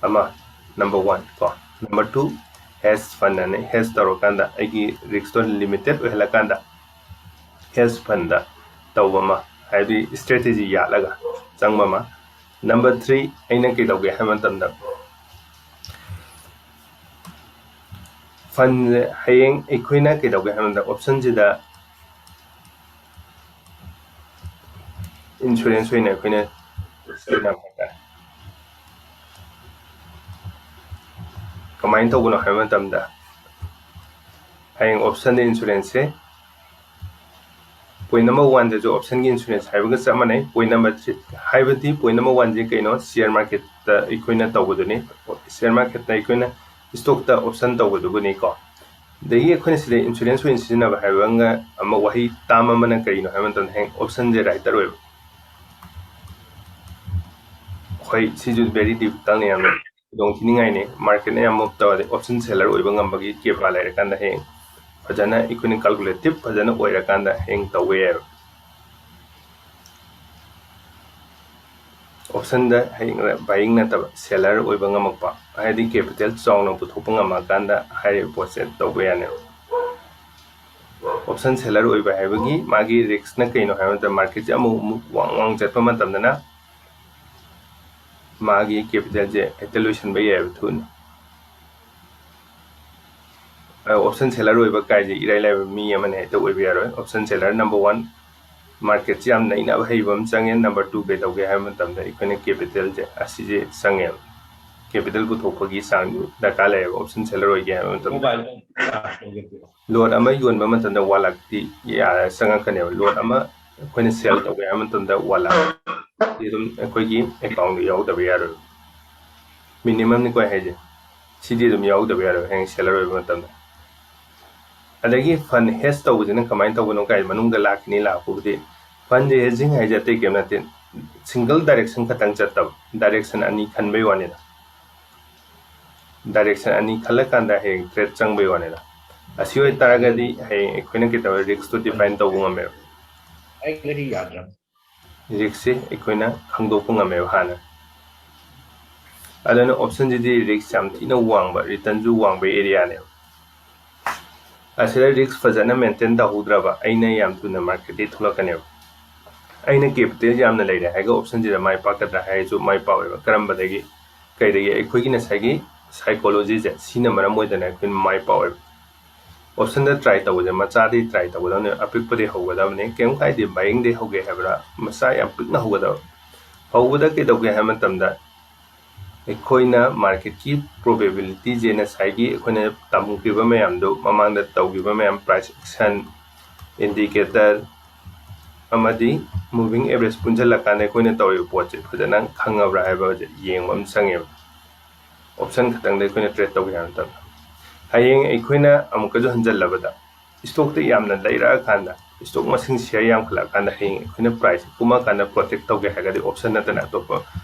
ꯑꯃ, number one ꯀꯣ꯫ Number two, hedge fund ꯑꯅ hedge ꯇꯧꯔꯀꯥꯟꯗ ꯑꯩꯒꯤ risk ꯇꯣ limited ꯑꯣꯏꯍꯜꯂꯀꯥꯟꯗ hedge fund ꯇꯧꯕ ꯑꯃ, ꯍꯥꯏꯕꯗꯤ strategy ꯌꯥꯠꯂꯒ ꯆꯪꯕ ꯑꯃ꯫ Number three, ꯑꯩꯅ ꯀꯩꯗꯧꯒꯦ ꯍꯥꯏꯕ ꯃꯇꯝꯗ fund ꯁꯦ ꯍꯌꯦꯡ ꯑꯩꯈꯣꯏꯅ ꯀꯩꯗꯧꯒꯦ ꯍꯥꯏꯕ ꯃꯇꯝꯗ option ꯁꯤꯗ insurance ꯑꯣꯏꯅ ꯑꯩꯈꯣꯏꯅ ꯁꯤꯖꯤꯟꯅꯕ ꯍꯥꯏꯇꯥꯔꯦ꯫ ꯀꯃꯥꯏꯅ ꯇꯧꯕꯅꯣ ꯍꯥꯏꯕ ꯃꯇꯝꯗ ꯍꯌꯦꯡ option ꯗ insurance ꯁꯦ point number one ꯗꯁꯨ option ꯒꯤ insurance ꯍꯥꯏꯕꯒ ꯆꯞ ꯃꯥꯟꯅꯩ꯫ Point number three ꯍꯥꯏꯕꯗꯤ point number one ꯁꯦ ꯀꯩꯅꯣ? Share market ꯇ ꯑꯩꯈꯣꯏꯅ ꯇꯧꯕꯗꯨꯅꯤ꯫ Share market ꯇ ꯑꯩꯈꯣꯏꯅ stock ꯇ option ꯇꯧꯕꯗꯨꯕꯨꯅꯤꯀꯣ꯫ ꯑꯗꯒꯤ ꯑꯩꯈꯣꯏꯅ ꯁꯤꯗ insurance ꯑꯣꯏꯅ ꯁꯤꯖꯤꯟꯅꯕ ꯍꯥꯏꯕ ꯑꯃꯒ ꯑꯃ ꯋꯥꯍꯩ term ꯑꯃꯅ ꯀꯔꯤꯅꯣ ꯍꯥꯏꯕ ꯃꯇꯝꯗ ꯍꯌꯦꯡ option ꯁꯦ writer ꯑꯣꯏꯕ꯫ ꯍꯣꯏ, ꯁꯤꯁꯨ very difficult ꯅꯤ, ꯌꯥꯝꯅ ꯈꯨꯗꯣꯡ ꯊꯤꯅꯤꯡꯉꯥꯏꯅꯤ꯫ Market ꯅ ꯌꯥꯝ move ꯇꯧꯔꯗꯤ option seller ꯑꯣꯏꯕ ꯉꯝꯕꯒꯤ capable ꯂꯩꯔꯀꯥꯟꯗ ꯍꯌꯦꯡ ꯐꯖꯅ ꯑꯩꯈꯣꯏꯅ calculative ꯐꯖꯅ ꯑꯣꯏꯔꯀꯥꯟꯗ ꯍꯌꯦꯡ ꯇꯧꯕ ꯌꯥꯏꯑꯕ꯫ Option ꯗ ꯍꯌꯦꯡ buying ꯅꯠꯇꯕ seller ꯑꯣꯏꯕ ꯉꯝꯃꯛꯄ, ꯍꯥꯏꯗꯤ capital ꯆꯥꯎꯅ ꯄꯨꯊꯣꯛꯄ ꯉꯝꯃꯀꯥꯟꯗ ꯍꯥꯏꯔꯤꯕ ꯄꯣꯠꯁꯦ ꯇꯧꯕ ꯌꯥꯅꯦꯕ꯫ Option seller ꯑꯣꯏꯕ ꯍꯥꯏꯕꯒꯤ ꯃꯥꯒꯤ risk ꯅ ꯀꯩꯅꯣ ꯍꯥꯏꯕ ꯃꯇꯝꯗ market ꯁꯦ ꯑꯃꯨꯛ ꯑꯃꯨꯛ ꯋꯥꯡ ꯋꯥꯡ ꯆꯠꯄ ꯃꯇꯝꯗꯅ ꯃꯥꯒꯤ capital ꯁꯦ ꯍꯦꯛꯇ ꯂꯣꯏꯁꯤꯟꯕ ꯌꯥꯏꯑꯕ ꯊꯨꯅ꯫ ꯑ, option seller ꯑꯣꯏꯕ ꯀꯥꯏꯁꯦ ꯏꯔꯥꯏ ꯂꯥꯏꯕ ꯃꯤ ꯑꯃꯅ ꯍꯦꯛꯇ ꯑꯣꯏꯕ ꯌꯥꯔꯣꯏ꯫ Option seller number one, market ꯁꯤ ꯌꯥꯝ ꯅꯩꯅꯕ ꯍꯩꯕ ꯑꯃ ꯆꯪꯉꯦ꯫ Number two ꯀꯩꯗꯧꯒꯦ ꯍꯥꯏꯕ ꯃꯇꯝꯗ ꯑꯩꯈꯣꯏꯅ capital ꯁꯦ ꯑꯁꯤꯁꯦ ꯆꯪꯉꯦꯕ꯫ Capital ꯄꯨꯊꯣꯛꯄꯒꯤ ꯆꯥꯡꯗꯨ ꯗꯔꯀꯥꯔ ꯂꯩꯌꯦꯕ option seller ꯑꯣꯏꯒꯦ ꯍꯥꯏꯕ ꯃꯇꯝꯗ꯫ Mobile ꯗ charge ꯇꯧꯒꯦ꯫ Lot ꯑꯃ ꯌꯣꯟꯕ ꯃꯇꯝꯗ one lakh ꯇꯤ ꯌꯥ-, ꯆꯪꯉꯛꯀꯅꯦꯕ꯫ Lot ꯑꯃ ꯑꯩꯈꯣꯏꯅ sell ꯇꯧꯒꯦ ꯍꯥꯏꯕ ꯃꯇꯝꯗ one lakh ꯇꯤ ꯑꯗꯨꯝ ꯑꯩꯈꯣꯏꯒꯤ account ꯇ ꯌꯥꯎꯗꯕ ꯌꯥꯔꯣꯏ꯫ Minimum ꯅꯤꯀꯣ ꯑꯩ ꯍꯥꯏꯁꯦ꯫ ꯁꯤꯗꯤ ꯑꯗꯨꯝ ꯌꯥꯎꯗꯕ ꯌꯥꯔꯣꯏ ꯍꯌꯦꯡ seller ꯑꯣꯏꯕ ꯃꯇꯝꯗ꯫ ꯑꯗꯒꯤ fund hedge ꯇꯧꯕꯁꯤꯅ ꯀꯃꯥꯏꯅ ꯇꯧꯕꯅꯣ ꯀꯥꯏ ꯃꯅꯨꯡꯗ ꯂꯥꯛꯈꯤꯅꯤ꯫ ꯂꯥꯛꯄꯕꯨꯗꯤ fund ꯁꯦ hedging ꯍꯥꯏꯁꯦ ꯑꯇꯩ ꯀꯩꯝ ꯅꯠꯇꯦ, single direction ꯈꯛꯇꯪ ꯆꯠꯇꯕ, direction ꯑꯅꯤ ꯈꯟꯕꯩ ꯋꯥꯅꯤꯗ꯫ Direction ꯑꯅꯤ ꯈꯜꯂꯀꯥꯟꯗ ꯍꯌꯦꯡ trade ꯆꯪꯕꯩ ꯋꯥꯅꯤꯗ꯫ ꯑꯁꯤ ꯑꯣꯏꯇꯥꯔꯒꯗꯤ ꯍꯌꯦꯡ ꯑꯩꯈꯣꯏꯅ ꯀꯩꯗꯧꯔꯦ, ꯔꯤꯛꯁꯇꯣ ꯗꯤꯐꯥꯏꯟ ꯇꯧꯕ ꯉꯝꯃꯦꯕ꯫ ꯑꯩꯒꯗꯤ ꯌꯥꯗ꯭ꯔꯕ꯫ ꯔꯤꯛꯁꯁꯦ ꯑꯩꯈꯣꯏꯅ ꯈꯪꯗꯣꯛꯄ ꯉꯝꯃꯦꯕ ꯍꯥꯟꯅ꯫ ꯑꯗꯨꯅ ꯑꯣꯞꯁꯟꯁꯤꯗꯤ ꯔꯤꯛꯁ ꯌꯥꯝ ꯊꯤꯅ ꯋꯥꯡꯕ, ꯔꯤꯇꯔꯟꯁꯨ ꯋꯥꯡꯕ ꯑꯦꯔꯤꯌꯥꯅꯦꯕ꯫ ꯑꯁꯤꯗ ꯔꯤꯛꯁ ꯐꯖꯅ ꯃꯦꯟꯇꯦꯟ ꯇꯧꯍꯧꯗ꯭ꯔꯕ ꯑꯩꯅ ꯌꯥꯝ ꯊꯨꯅ ꯃꯥꯔꯀꯦꯠꯇꯒꯤ ꯊꯣꯛꯂꯛꯀꯅꯦꯕ꯫ ꯑꯩꯅ ꯀꯦꯄꯤꯇꯦꯜ ꯌꯥꯝꯅ ꯂꯩꯔꯦ ꯍꯥꯏꯔꯒ ꯑꯣꯞꯁꯟꯁꯤꯗ ꯃꯥꯏ ꯄꯥꯛꯀꯗ꯭ꯔꯥ ꯍꯥꯏꯔꯁꯨ ꯃꯥꯏ ꯄꯥꯛꯑꯣꯏꯕ꯫ ꯀꯔꯝꯕꯗꯒꯤ? ꯀꯩꯗꯒꯤ? ꯑꯩꯈꯣꯏꯒꯤ ꯉꯁꯥꯏꯒꯤ ꯁꯥꯏꯀꯣꯂꯣꯖꯤꯁꯦ ꯁꯤꯅ ꯃꯔꯝ ꯑꯣꯏꯗꯅ ꯑꯩꯈꯣꯏꯅ ꯃꯥꯏ ꯄꯥꯛꯑꯣꯏꯕ꯫ ꯑꯣꯞꯁꯟꯗ ꯇ꯭ꯔꯥꯏ ꯇꯧꯕꯁꯦ ꯃꯆꯥꯗꯤ ꯇ꯭ꯔꯥꯏ ꯇꯧꯒꯗꯕꯅꯤ, ꯑꯄꯤꯛꯄꯗꯤ ꯍꯧꯒꯗꯕꯅꯤ꯫ ꯀꯩꯝ ꯀꯥꯏꯗꯦ, ꯕꯥꯏꯌꯤꯡꯗꯤ ꯍꯧꯒꯦ ꯍꯥꯏꯕ꯭ꯔꯥ, ꯃꯆꯥ ꯌꯥꯝ ꯄꯤꯛꯅ ꯍꯧꯒꯗꯕ꯫ ꯍꯧꯕꯗ ꯀꯩꯗꯧꯒꯦ ꯍꯥꯏꯕ ꯃꯇꯝꯗ ꯑꯩꯈꯣꯏꯅ ꯃꯥꯔꯀꯦꯠꯀꯤ ꯄ꯭ꯔꯣꯕꯦꯕꯤꯂꯤꯇꯤꯁꯦ ꯉꯁꯥꯏꯒꯤ ꯑꯩꯈꯣꯏꯅ ꯇꯝꯈꯤꯕ ꯃꯌꯥꯝꯗꯨ, ꯃꯃꯥꯡꯗ ꯇꯧꯈꯤꯕ ꯃꯌꯥꯝ, ꯄ꯭ꯔꯥꯏꯁ ꯑꯦꯛꯁꯟ, ꯏꯟꯗꯤꯀꯦꯇꯔ ꯑꯃꯗꯤ ꯃꯨꯚꯤꯡ ꯑꯦꯚꯔꯦꯖ ꯄꯨꯟꯁꯤꯜꯂꯀꯥꯟꯗ ꯑꯩꯈꯣꯏꯅ ꯇꯧꯔꯤꯕ ꯄꯣꯠꯁꯦ ꯐꯖꯅ ꯈꯪꯉꯕ꯭ꯔꯥ ꯍꯥꯏꯕꯁꯦ ꯌꯦꯡꯕ ꯑꯃ ꯆꯪꯉꯦꯕ꯫ ꯑꯣꯞꯁꯟ ꯈꯛꯇꯪꯗ ꯑꯩꯈꯣꯏꯅ ꯇ꯭ꯔꯦꯠ ꯇꯧꯒꯦ ꯍꯥꯏꯕ ꯃꯇꯝꯗ ꯍꯌꯦꯡ ꯑꯩꯈꯣꯏꯅ ꯑꯃꯨꯛꯀꯁꯨ ꯍꯟꯖꯜꯂꯕꯗ ꯏꯁꯇꯣꯛꯇ ꯌꯥꯝꯅ ꯂꯩꯔꯛꯑꯀꯥꯟꯗ, ꯏꯁꯇꯣꯛ ꯃꯁꯤꯡ ꯁꯤꯌꯔ ꯌꯥꯝꯈꯠꯂꯛꯑꯀꯥꯟꯗ ꯍꯌꯦꯡ ꯑꯩꯈꯣꯏꯅ ꯄ꯭ꯔꯥꯏꯁ ꯀꯨꯝꯃꯛꯑꯀꯥꯟꯗ ꯄ꯭ꯔꯣꯇꯦꯛ ꯇꯧꯒꯦ ꯍꯥꯏꯔꯒꯗꯤ ꯑꯣꯞꯁꯟ ꯅꯠꯇꯅ ꯑꯇꯣꯞꯄ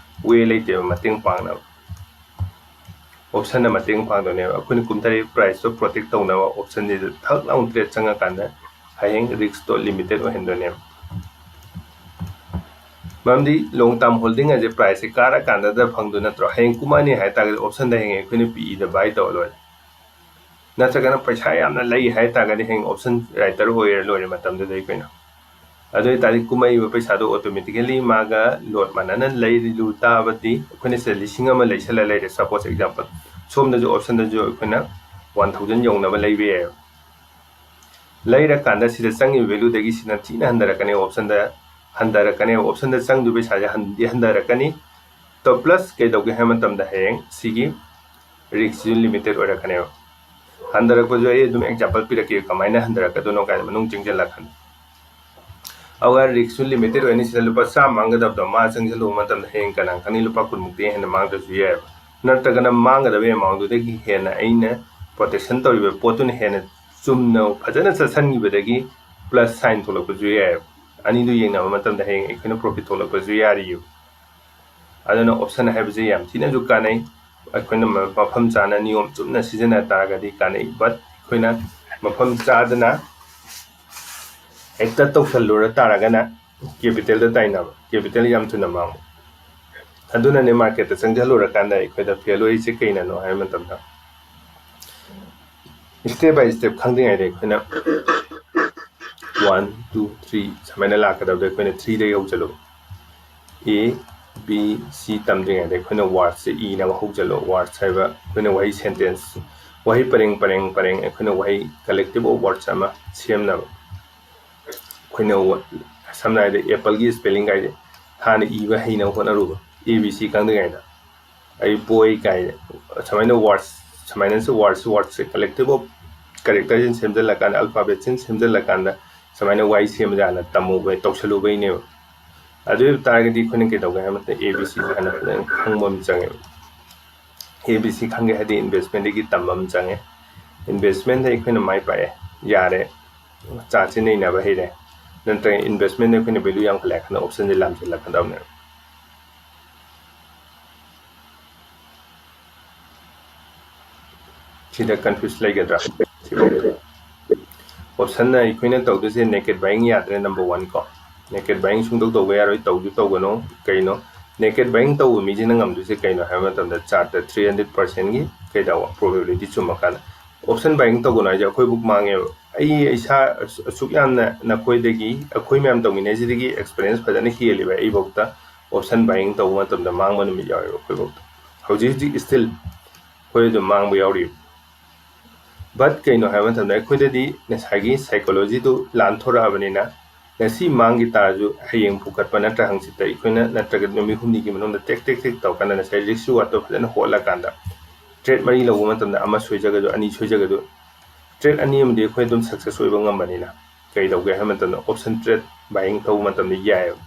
ꯋꯦ ꯂꯩꯇꯦꯕ ꯃꯇꯦꯡ ꯄꯥꯡꯅꯕ꯫ ꯑꯣꯞꯁꯟꯅ ꯃꯇꯦꯡ ꯄꯥꯡꯗꯣꯏꯅꯦꯕ꯫ ꯑꯩꯈꯣꯏꯅ ꯀꯨꯝꯊꯔꯛꯏ ꯄ꯭ꯔꯥꯏꯁꯇꯣ ꯄ꯭ꯔꯣꯇꯦꯛ ꯇꯧꯅꯕ ꯑꯣꯞꯁꯟꯁꯤꯗ ꯊꯛ ꯂꯥꯎꯅ ꯇ꯭ꯔꯦꯠ ꯆꯪꯉꯀꯥꯟꯗ ꯍꯌꯦꯡ ꯔꯤꯛꯁꯇꯣ ꯂꯤꯃꯤꯇꯦꯠ ꯑꯣꯏꯍꯟꯗꯣꯏꯅꯦꯕ꯫ ꯃꯔꯝꯗꯤ ꯂꯣꯡ ꯇꯥꯔꯝ ꯍꯣꯜꯗꯤꯡ ꯍꯥꯏꯁꯦ ꯄ꯭ꯔꯥꯏꯁꯁꯦ ꯀꯥꯔꯀꯥꯟꯗꯗ ꯐꯪꯗꯣꯏ ꯅꯠꯇ꯭ꯔꯣ? ꯍꯌꯦꯡ ꯀꯨꯝꯃꯛꯑꯅꯤ ꯍꯥꯏꯇꯥꯔꯒꯗꯤ ꯑꯣꯞꯁꯟꯗ ꯍꯌꯦꯡ ꯑꯩꯈꯣꯏꯅ ꯄꯤꯛꯏꯗ ꯕꯥꯏ ꯇꯧꯔ ꯂꯣꯏꯔꯦ꯫ ꯅꯠꯇ꯭ꯔꯒꯅ ꯄꯩꯁꯥ ꯌꯥꯝꯅ ꯂꯩ ꯍꯥꯏꯇꯥꯔꯒꯗꯤ ꯍꯌꯦꯡ ꯑꯣꯞꯁꯟ ꯔꯥꯏꯇꯔ ꯑꯣꯏꯔ ꯂꯣꯏꯔꯦ ꯃꯇꯝꯗꯨꯗ ꯑꯩꯈꯣꯏꯅ꯫ ꯑꯗꯨ ꯑꯣꯏꯇꯥꯔꯗꯤ ꯀꯨꯝꯃꯛꯏꯕ ꯄꯩꯁꯥꯗꯣ ꯑꯣꯇꯣꯃꯦꯇꯤꯀꯦꯂꯤ ꯃꯥꯒ ꯂꯣꯠ ꯃꯥꯟꯅꯅ ꯂꯩꯔꯨ ꯇꯥꯕꯗꯤ ꯑꯩꯈꯣꯏꯅ ꯁꯤꯗ ꯂꯤꯁꯤꯡ ꯑꯃ ꯂꯩꯁꯜꯂ ꯂꯩꯔꯦ, ꯁꯄꯣꯁ ꯑꯦꯛꯖꯥꯝꯄꯜ꯫ ꯁꯣꯝꯗꯁꯨ ꯑꯣꯞꯁꯟꯗꯁꯨ ꯑꯩꯈꯣꯏꯅ ꯋꯥꯟ ꯊꯥꯎꯖꯟ ꯌꯧꯅꯕ ꯂꯩꯕ ꯌꯥꯏꯑꯕ꯫ ꯂꯩꯔꯀꯥꯟꯗ ꯁꯤꯗ ꯆꯪꯉꯤꯕ ꯚꯦꯂꯨꯗꯒꯤ ꯁꯤꯅ ꯊꯤꯅ ꯍꯟꯊꯔꯛꯀꯅꯤ, ꯑꯣꯞꯁꯟꯗ ꯍꯟꯊꯔꯛꯀꯅꯦꯕ꯫ ꯑꯣꯞꯁꯟꯗ ꯆꯪꯗꯣꯏ ꯄꯩꯁꯥꯁꯦ ꯍꯟꯗꯤ ꯍꯟꯊꯔꯛꯀꯅꯤ꯫ ꯇꯣ ꯄ꯭ꯂꯁ ꯀꯩꯗꯧꯒꯦ ꯍꯥꯏꯕ ꯃꯇꯝꯗ ꯍꯌꯦꯡ ꯁꯤꯒꯤ ꯔꯤꯛꯁꯁꯤꯁꯨ ꯂꯤꯃꯤꯇꯦꯠ ꯑꯣꯏꯔꯛꯀꯅꯦꯕ꯫ ꯍꯟꯊꯔꯛꯄꯁꯨ ꯑꯩ ꯑꯗꯨꯝ ꯑꯦꯛꯖꯥꯝꯄꯜ ꯄꯤꯔꯛꯀꯦ, ꯀꯃꯥꯏꯅ ꯍꯟꯊꯔꯛꯀꯗꯣꯏꯅꯣ ꯀꯥꯏꯅ ꯃꯅꯨꯡ ꯆꯪꯁꯤꯜꯂꯛꯀꯅꯤ꯫ ꯑꯗꯨꯒ ꯔꯤꯛꯁꯁꯨ ꯂꯤꯃꯤꯇꯦꯠ ꯑꯣꯏꯅꯤ꯫ ꯁꯤꯗ ꯂꯨꯄꯥ ꯆꯥꯝꯃ ꯃꯥꯡꯒꯗꯕꯗꯣ ꯃꯥ ꯆꯪꯁꯤꯜꯂꯨꯕ ꯃꯇꯝꯗ ꯍꯌꯦꯡ ꯀꯅꯥ ꯈꯪꯅꯤ ꯂꯨꯄꯥ ꯀꯨꯟꯃꯨꯛꯇꯤ ꯍꯦꯟꯅ ꯃꯥꯡꯗ꯭ꯔꯁꯨ ꯌꯥꯏꯑꯕ꯫ ꯅꯠꯇ꯭ꯔꯒꯅ ꯃꯥꯡꯒꯗꯕ ꯑꯦꯃꯥꯎꯟꯗꯨꯗꯒꯤ ꯍꯦꯟꯅ ꯑꯩꯅ ꯄ꯭ꯔꯣꯇꯦꯛꯁꯟ ꯇꯧꯔꯤꯕ ꯄꯣꯠꯇꯨꯅ ꯍꯦꯟꯅ ꯆꯨꯝꯅ ꯐꯖꯅ ꯆꯠꯁꯤꯟꯈꯤꯕꯗꯒꯤ ꯄ꯭ꯂꯁ ꯁꯥꯏꯟ ꯊꯣꯛꯂꯛꯄꯁꯨ ꯌꯥꯏꯑꯕ꯫ ꯑꯅꯤꯗꯨ ꯌꯦꯡꯅꯕ ꯃꯇꯝꯗ ꯍꯌꯦꯡ ꯑꯩꯈꯣꯏꯅ ꯄ꯭ꯔꯣꯐꯤꯠ ꯊꯣꯛꯂꯛꯄꯁꯨ ꯌꯥꯔꯤꯑꯕ꯫ ꯑꯗꯨꯅ ꯑꯣꯞꯁꯟ ꯍꯥꯏꯕꯁꯦ ꯌꯥꯝ ꯊꯤꯅꯁꯨ ꯀꯥꯟꯅꯩ꯫ ꯑꯩꯈꯣꯏꯅ ꯃ-, ꯃꯐꯝ ꯆꯥꯅ ꯅꯤꯌꯣꯝ ꯆꯨꯝꯅ ꯁꯤꯖꯤꯟꯅ ꯇꯥꯔꯒꯗꯤ ꯀꯥꯟꯅꯩ꯫ But ꯑꯩꯈꯣꯏꯅ ꯃꯐꯝ ꯆꯥꯗꯅ ꯍꯦꯛꯇ ꯇꯧꯁꯜꯂꯨꯔ ꯇꯥꯔꯒꯅ capital ꯗ ꯇꯥꯏꯅꯕ, capital ꯌꯥꯝ ꯊꯨꯅ ꯃꯥꯡꯕ꯫ ꯑꯗꯨꯅꯅꯦ market ꯇ ꯆꯪꯁꯤꯜꯂꯨꯔꯀꯥꯟꯗ ꯑꯩꯈꯣꯏꯗ fail ꯑꯣꯏꯔꯤꯁꯦ ꯀꯩꯅꯅꯣ ꯍꯥꯏꯕ ꯃꯇꯝꯗ, step by step ꯈꯪꯗ꯭ꯔꯤꯉꯩꯗ ꯑꯩꯈꯣꯏꯅ one two three ꯁꯨꯃꯥꯏꯅ ꯂꯥꯛꯀꯗꯕꯗ ꯑꯩꯈꯣꯏꯅ three ꯗꯒꯤ ꯍꯧꯖꯤꯜꯂꯨ꯫ A, B, C ꯇꯝꯗ꯭ꯔꯤꯉꯩꯗ ꯑꯩꯈꯣꯏꯅ words ꯁꯦ ꯏꯅꯕ ꯍꯧꯖꯤꯜꯂꯣ꯫ Words ꯍꯥꯏꯕ ꯑꯩꯈꯣꯏꯅ ꯋꯥꯍꯩ sentence, ꯋꯥꯍꯩ ꯄꯔꯦꯡ ꯄꯔꯦꯡ ꯄꯔꯦꯡ ꯑꯩꯈꯣꯏꯅ ꯋꯥꯍꯩ collective of words ꯑꯃ ꯁꯦꯝꯅꯕ꯫ ꯑꯩꯈꯣꯏꯅ ꯋ-, ꯁꯝꯅ ꯍꯥꯏꯔꯕꯗ apple ꯒꯤ spelling ꯒꯥꯏꯁꯦ ꯍꯥꯟꯅ ꯏꯕ ꯍꯩꯅꯕ ꯍꯣꯠꯅꯔꯨꯕ, A B C ꯈꯪꯗ꯭ꯔꯤꯉꯩꯗ꯫ ꯑꯩ boy ꯀꯥꯏꯅ ꯁꯨꯃꯥꯏꯅ words, ꯁꯨꯃꯥꯏꯅꯁꯨ words, words say collective of character ꯁꯤꯅ ꯁꯦꯝꯖꯤꯜꯂꯀꯥꯟꯗ, alphabet ꯁꯤꯅ ꯁꯦꯝꯖꯤꯜꯂꯀꯥꯟꯗ ꯁꯨꯃꯥꯏꯅ ꯋꯥꯍꯩ ꯁꯦꯝꯕꯁꯦ ꯍꯥꯟꯅ ꯇꯝꯃꯨꯕ, ꯇꯧꯁꯜꯂꯨꯕꯩꯅꯦꯕ꯫ ꯑꯗꯨ ꯑꯣꯏꯕ ꯇꯥꯔꯒꯗꯤ ꯑꯩꯈꯣꯏꯅ ꯀꯩꯗꯧꯒꯦ ꯍꯥꯏꯕ ꯃꯇꯝꯗ A B C ꯁꯦ ꯍꯥꯟꯅ ꯐꯖꯅ ꯈꯪꯕ ꯑꯃ ꯆꯪꯉꯦꯕ꯫ A B C ꯈꯪꯒꯦ ꯍꯥꯏꯗꯤ investment ꯇꯒꯤ ꯇꯝꯕ ꯑꯃ ꯆꯪꯉꯦ꯫ Investment ꯇ ꯑꯩꯈꯣꯏꯅ ꯃꯥꯏ ꯄꯥꯛꯑꯦ, ꯌꯥꯔꯦ, chart ꯁꯦ ꯅꯩꯅꯕ ꯍꯩꯔꯦ, ꯅꯠꯇ꯭ꯔꯒ investment ꯇ ꯑꯩꯈꯣꯏꯅ value ꯌꯥꯝꯈꯠꯂꯛꯑꯦ ꯈꯟꯅ option ꯁꯦ ꯂꯥꯝꯁꯤꯜꯂꯛꯀꯗꯕꯅꯦꯕ꯫ ꯁꯤꯗ confuse ꯂꯩꯒꯗ꯭ꯔꯥ? Option ꯅ ꯑꯩꯈꯣꯏꯅ ꯇꯧꯗꯣꯏꯁꯦ naked buying ꯌꯥꯗ꯭ꯔꯦ, number one ꯀꯣ꯫ Naked buying ꯁꯨꯡꯇꯧ ꯇꯧꯕ ꯌꯥꯔꯣꯏ, ꯇꯧꯁꯨ ꯇꯧꯒꯅꯨ꯫ ꯀꯩꯅꯣ, naked buying ꯇꯧꯕ ꯃꯤꯁꯤꯅ ꯉꯝꯗꯣꯏꯁꯦ ꯀꯩꯅꯣ ꯍꯥꯏꯕ ꯃꯇꯝꯗ, chart ꯇ three hundred percent ꯒꯤ ꯀꯩꯗꯧꯕ probability ꯆꯨꯝꯃꯀꯥꯟꯗ꯫ Option buying ꯇꯧꯒꯅꯨ ꯍꯥꯏꯁꯦ ꯑꯩꯈꯣꯏꯕꯨ ꯃꯥꯡꯉꯦꯕ꯫ ꯑꯩ ꯏꯁꯥ ꯑꯁꯨ-, ꯑꯁꯨꯛ ꯌꯥꯝꯅ ꯅꯈꯣꯏꯗꯒꯤ, ꯑꯩꯈꯣꯏ ꯃꯌꯥꯝ ꯇꯧꯃꯤꯟꯅꯩꯁꯤꯗꯒꯤ experience ꯐꯖꯅ ꯍꯦꯜꯂꯤꯕ ꯑꯩꯐꯧꯗ option buying ꯇꯧꯕ ꯃꯇꯝꯗ ꯃꯥꯡꯕ ꯅꯨꯃꯤꯠ ꯌꯥꯎꯋꯦꯕ ꯑꯩꯈꯣꯏꯐꯧꯗ꯫ ꯍꯧꯖꯤꯛ ꯍꯧꯖꯤꯛ still ꯑꯩꯈꯣꯏ ꯑꯗꯨꯝ ꯃꯥꯡꯕ ꯌꯥꯎꯔꯤꯕ꯫ But ꯀꯩꯅꯣ ꯍꯥꯏꯕ ꯃꯇꯝꯗ ꯑꯩꯈꯣꯏꯗꯗꯤ ꯉꯁꯥꯏꯒꯤ psychology ꯗꯨ ꯂꯥꯟꯊꯣꯔꯛꯑꯕꯅꯤꯅ ꯉꯁꯤ ꯃꯥꯡꯈꯤ ꯇꯥꯔꯁꯨ ꯍꯌꯦꯡ ꯐꯨꯀꯠꯄ ꯅꯠꯇ꯭ꯔ ꯍꯪꯆꯤꯠꯇ ꯑꯩꯈꯣꯏꯅ ꯅꯠꯇ꯭ꯔꯒ ꯅꯨꯃꯤꯠ ꯍꯨꯝꯅꯤꯒꯤ ꯃꯅꯨꯡꯗ ꯇꯦꯛ ꯇꯦꯛ ꯇꯦꯛ ꯇꯧꯔꯀꯥꯟꯗ ꯉꯁꯥꯏ risk reward ꯇꯣ ꯐꯖꯅ ꯍꯣꯠꯂꯀꯥꯟꯗ trade ꯃꯔꯤ ꯂꯧꯕ ꯃꯇꯝꯗ ꯑꯃ ꯁꯣꯏꯖꯒꯁꯨ ꯑꯅꯤ ꯁꯣꯏꯖꯒꯁꯨ trade ꯑꯅꯤ ꯑꯃꯗꯤ ꯑꯩꯈꯣꯏ ꯑꯗꯨꯝ success ꯑꯣꯏꯕ ꯉꯝꯕꯅꯤꯅ ꯀꯩꯗꯧꯒꯦ ꯍꯥꯏꯕ ꯃꯇꯝꯗ option trade buying ꯇꯧꯕ ꯃꯇꯝꯗ ꯌꯥꯏꯑꯕ꯫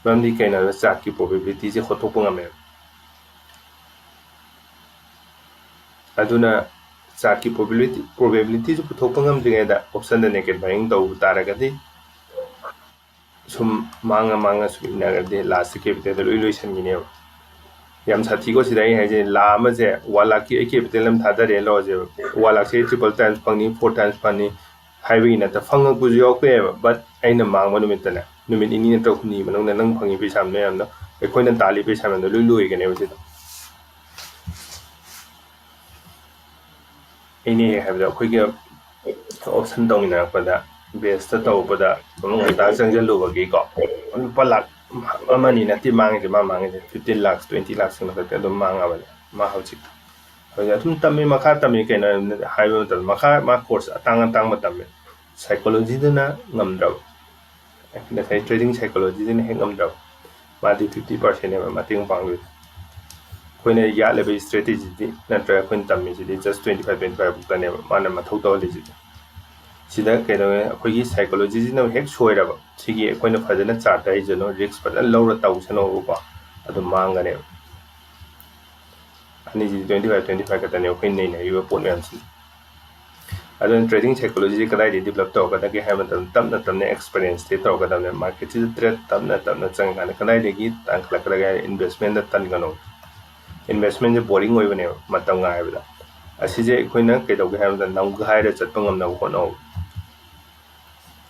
ꯃꯔꯝꯗꯤ ꯀꯩꯅꯣ ꯍꯥꯏꯕꯗ chart ꯀꯤ probability ꯁꯦ ꯍꯣꯠꯇꯣꯛꯄ ꯉꯝꯃꯦꯕ꯫ ꯑꯗꯨꯅ chart ꯀꯤ probability, probability ꯁꯨ ꯄꯨꯊꯣꯛꯄ ꯉꯝꯗ꯭ꯔꯤꯉꯩꯗ option ꯗ naked buying ꯇꯧꯕ ꯇꯥꯔꯒꯗꯤ ꯁꯨꯝ ꯃꯥꯡꯉ ꯃꯥꯡꯉ ꯁꯨꯝ ꯏꯟꯅꯔꯗꯤ last ꯇ capital ꯗ ꯂꯣꯏ ꯂꯣꯏꯁꯟꯈꯤꯅꯦꯕ꯫ ꯌꯥꯝ ꯁꯥꯊꯤꯀꯣ ꯁꯤꯗ ꯑꯩ ꯍꯥꯏꯁꯦ, ꯂꯥ ꯑꯃꯁꯦ ꯋꯥꯟ ꯂꯥꯛꯀꯤ ꯑꯩ ꯀꯦꯄꯤꯇꯦꯜ ꯑꯃ ꯊꯥꯗꯔꯦ ꯂꯧꯔꯁꯦꯕ, ꯋꯥꯟ ꯂꯥꯛꯁꯦ ꯇ꯭ꯔꯤꯄꯜ ꯇꯥꯏꯝꯁ ꯐꯪꯅꯤ, ꯐꯣꯔ ꯇꯥꯏꯝꯁ ꯐꯪꯅꯤ ꯍꯥꯏꯕꯒꯤ ꯅꯠꯇ, ꯐꯪꯉꯛꯄꯁꯨ ꯌꯥꯎꯔꯛꯄ ꯌꯥꯏꯑꯕ꯫ ꯕꯠ ꯑꯩꯅ ꯃꯥꯡꯕ ꯅꯨꯃꯤꯠꯇꯅꯦ, ꯅꯨꯃꯤꯠ ꯅꯤꯅꯤ ꯅꯠꯇ꯭ꯔꯒ ꯍꯨꯝꯅꯤ ꯃꯅꯨꯡꯗ ꯅꯪ ꯐꯪꯉꯤ ꯄꯩꯁꯥ ꯃꯌꯥꯝꯗꯣ, ꯑꯩꯈꯣꯏꯅ ꯇꯥꯜꯂꯤ ꯄꯩꯁꯥ ꯃꯌꯥꯝꯗꯣ ꯂꯣꯏ ꯂꯣꯏꯒꯅꯦꯕ ꯁꯤꯗ꯫ ꯑꯩꯅ ꯍꯦꯛ ꯍꯥꯏꯕꯗ ꯑꯩꯈꯣꯏꯒꯤ ꯑꯣꯞꯁꯟ ꯇꯧꯃꯤꯟꯅꯔꯛꯄꯗ, ꯕꯦꯁꯇ ꯇꯧꯕꯗ ꯃꯅꯨꯡ ꯉꯟꯇꯥ ꯆꯪꯁꯤꯜꯂꯨꯕꯒꯤꯀꯣ, ꯂꯨꯄꯥ ꯂꯥꯛ ꯑꯃꯅꯤ ꯅꯠꯇꯦ ꯃꯥꯡꯉꯤꯁꯦ, ꯃꯥ ꯃꯥꯡꯉꯤꯁꯦ ꯐꯤꯐꯇꯤꯟ ꯂꯥꯛꯁ, ꯇ꯭ꯋꯦꯟꯇꯤ ꯂꯥꯛꯁꯀꯤ ꯃꯊꯛꯇ ꯑꯗꯨꯝ ꯃꯥꯡꯉꯕꯅꯦ ꯃꯥ ꯍꯧꯖꯤꯛ꯫ ꯍꯧꯖꯤꯛ ꯑꯗꯨꯝ ꯇꯝꯃꯤ, ꯃꯈꯥ ꯇꯝꯃꯤ, ꯀꯩꯅꯣ ꯍꯥꯏꯕ ꯃꯇꯝꯗ ꯃꯈꯥ ꯃꯥ ꯀꯣꯔꯁ ꯑꯇꯥꯡ ꯑꯇꯥꯡꯕ ꯇꯝꯃꯤ꯫ ꯁꯥꯏꯀꯣꯂꯣꯖꯤꯗꯨꯅ ꯉꯝꯗ꯭ꯔꯕ, ꯉꯁꯥꯏ ꯇ꯭ꯔꯦꯗꯤꯡ ꯁꯥꯏꯀꯣꯂꯣꯖꯤꯗꯨꯅ ꯍꯦꯛ ꯉꯝꯗ꯭ꯔꯕ, ꯃꯥꯗꯤ ꯐꯤꯐꯇꯤ ꯄꯥꯔꯁꯦꯟꯅꯦꯕ ꯃꯇꯦꯡ ꯄꯥꯡꯗꯣꯏꯁꯦ꯫ ꯑꯩꯈꯣꯏꯅ ꯌꯥꯠꯂꯤꯕ ꯏꯁꯇ꯭ꯔꯦꯇꯦꯖꯤꯗꯤ ꯅꯠꯇ꯭ꯔꯒ ꯑꯩꯈꯣꯏꯅ ꯇꯝꯃꯤꯁꯤꯗꯤ just twenty five, twenty five ꯐꯥꯎꯛꯇꯅꯦꯕ ꯃꯥꯅ ꯃꯊꯧ ꯇꯧꯍꯜꯂꯤꯁꯤꯗꯤ꯫ ꯁꯤꯗ ꯀꯩꯗꯧꯋꯦ, ꯑꯩꯈꯣꯏꯒꯤ ꯁꯥꯏꯀꯣꯂꯣꯖꯤꯁꯤꯅ ꯍꯦꯛ ꯁꯣꯏꯔꯕ, ꯁꯤꯒꯤ ꯑꯩꯈꯣꯏꯅ ꯐꯖꯅ ꯆꯥꯔꯠꯇ ꯍꯩꯖꯅꯣ, ꯔꯤꯛꯁ ꯐꯖꯅ ꯂꯧꯔ ꯇꯧꯁꯅꯣꯕꯀꯣ, ꯑꯗꯨꯝ ꯃꯥꯡꯒꯅꯦꯕ꯫ ꯑꯅꯤꯁꯤꯗꯤ twenty five, twenty five ꯈꯛꯇꯅꯦ ꯑꯩꯈꯣꯏꯅ ꯅꯩꯅꯔꯤꯕ ꯄꯣꯠ ꯃꯌꯥꯝꯁꯤ꯫ ꯑꯗꯨꯅ ꯇ꯭ꯔꯦꯗꯤꯡ ꯁꯥꯏꯀꯣꯂꯣꯖꯤꯁꯦ ꯀꯗꯥꯏꯗꯒꯤ ꯗꯤꯕꯂꯞ ꯇꯧꯔꯛꯀꯗꯒꯦ ꯍꯥꯏꯕ ꯃꯇꯝꯗ, ꯇꯞꯅ ꯇꯞꯅ ꯑꯦꯛꯁꯄꯤꯔꯤꯌꯦꯟꯁꯇꯒꯤ ꯇꯧꯔꯛꯀꯗꯕꯅꯦ꯫ ꯃꯥꯔꯀꯦꯠꯁꯤꯗ ꯇ꯭ꯔꯦꯗ ꯇꯞꯅ ꯇꯞꯅ ꯆꯪꯉꯀꯥꯟꯗ ꯀꯗꯥꯏꯗꯒꯤ ꯇꯥꯟꯈꯠꯂꯛꯀꯗꯒꯦ ꯍꯥꯏꯔ ꯏꯟꯚꯦꯁꯃꯦꯟꯗ ꯇꯟꯒꯅꯣ꯫ ꯏꯟꯚꯦꯁꯃꯦꯟꯁꯦ ꯕꯣꯔꯤꯡ ꯑꯣꯏꯕꯅꯦꯕ ꯃꯇꯝ ꯉꯥꯏꯕꯗ꯫ ꯑꯁꯤꯁꯦ ꯑꯩꯈꯣꯏꯅ ꯀꯩꯗꯧꯒꯦ ꯍꯥꯏꯕꯗ ꯅꯝꯒꯥꯏꯔ ꯆꯠꯄ ꯉꯝꯅꯕ ꯍꯣꯠꯅꯧ꯫